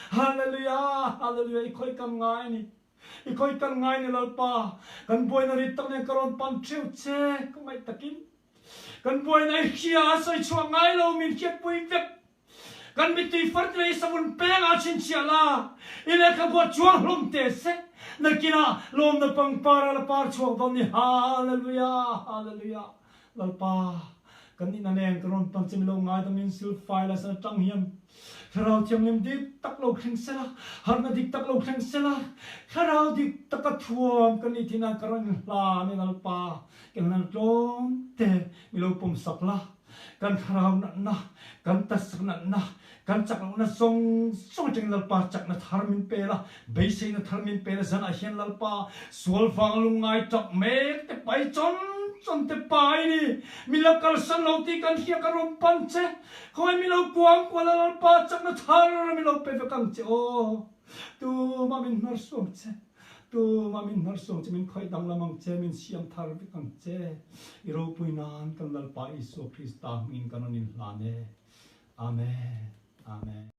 Hallelujah, Hallelujah, i khawih kan ngai a ni. I khawih kan ngai ni Lalpa, kan buaina rit tak nen ka rawn pan theuh che, ka ngaih takin. Kan buaina i hria a sawi chhuah ngai lo, min hriatpui vek. Kan mittui far te leh i savun peng ah chhinchhiah la, i lehkhabu a chuang hlawm teh se, nakinah lawmna pangpar a la par chhuak dawn ni. Hallelujah, Hallelujah. Lalpa, kan nihna nen ka rawn pan che mi lo ngaidamin silfai la san atang hian Thlarau Thianghlim dik tak lo thleng sela, harhna dik tak lo thleng sela, Thlarau dik taka thuam ka nih thin a ka rawn inhlan e Lalpa, kan hlan tlawm te mi lo pawm sak la, kan thlarau natna, kan taksak natna, Kan chak lohna zawng zawng atangin Lalpa chakna thar min pe la, beiseina thar min pe la, zanah hian Lalpa sual vang lungngai tap mek te pai chawn chawn te pai ni, min lo kalsan lo tih kan hria kan rawn pan che, khawngaih min lo kuang kual a Lalpa chakna thar min lo pe vek ang che aw, tumah min hnar suang che, tumah min hnar suang che, min khawih danglam ang che, min siam thar vek ang che, i ropui nan kan Lalpa Isua Krista hmingin kan rawn inhlan e. Amen. Amen.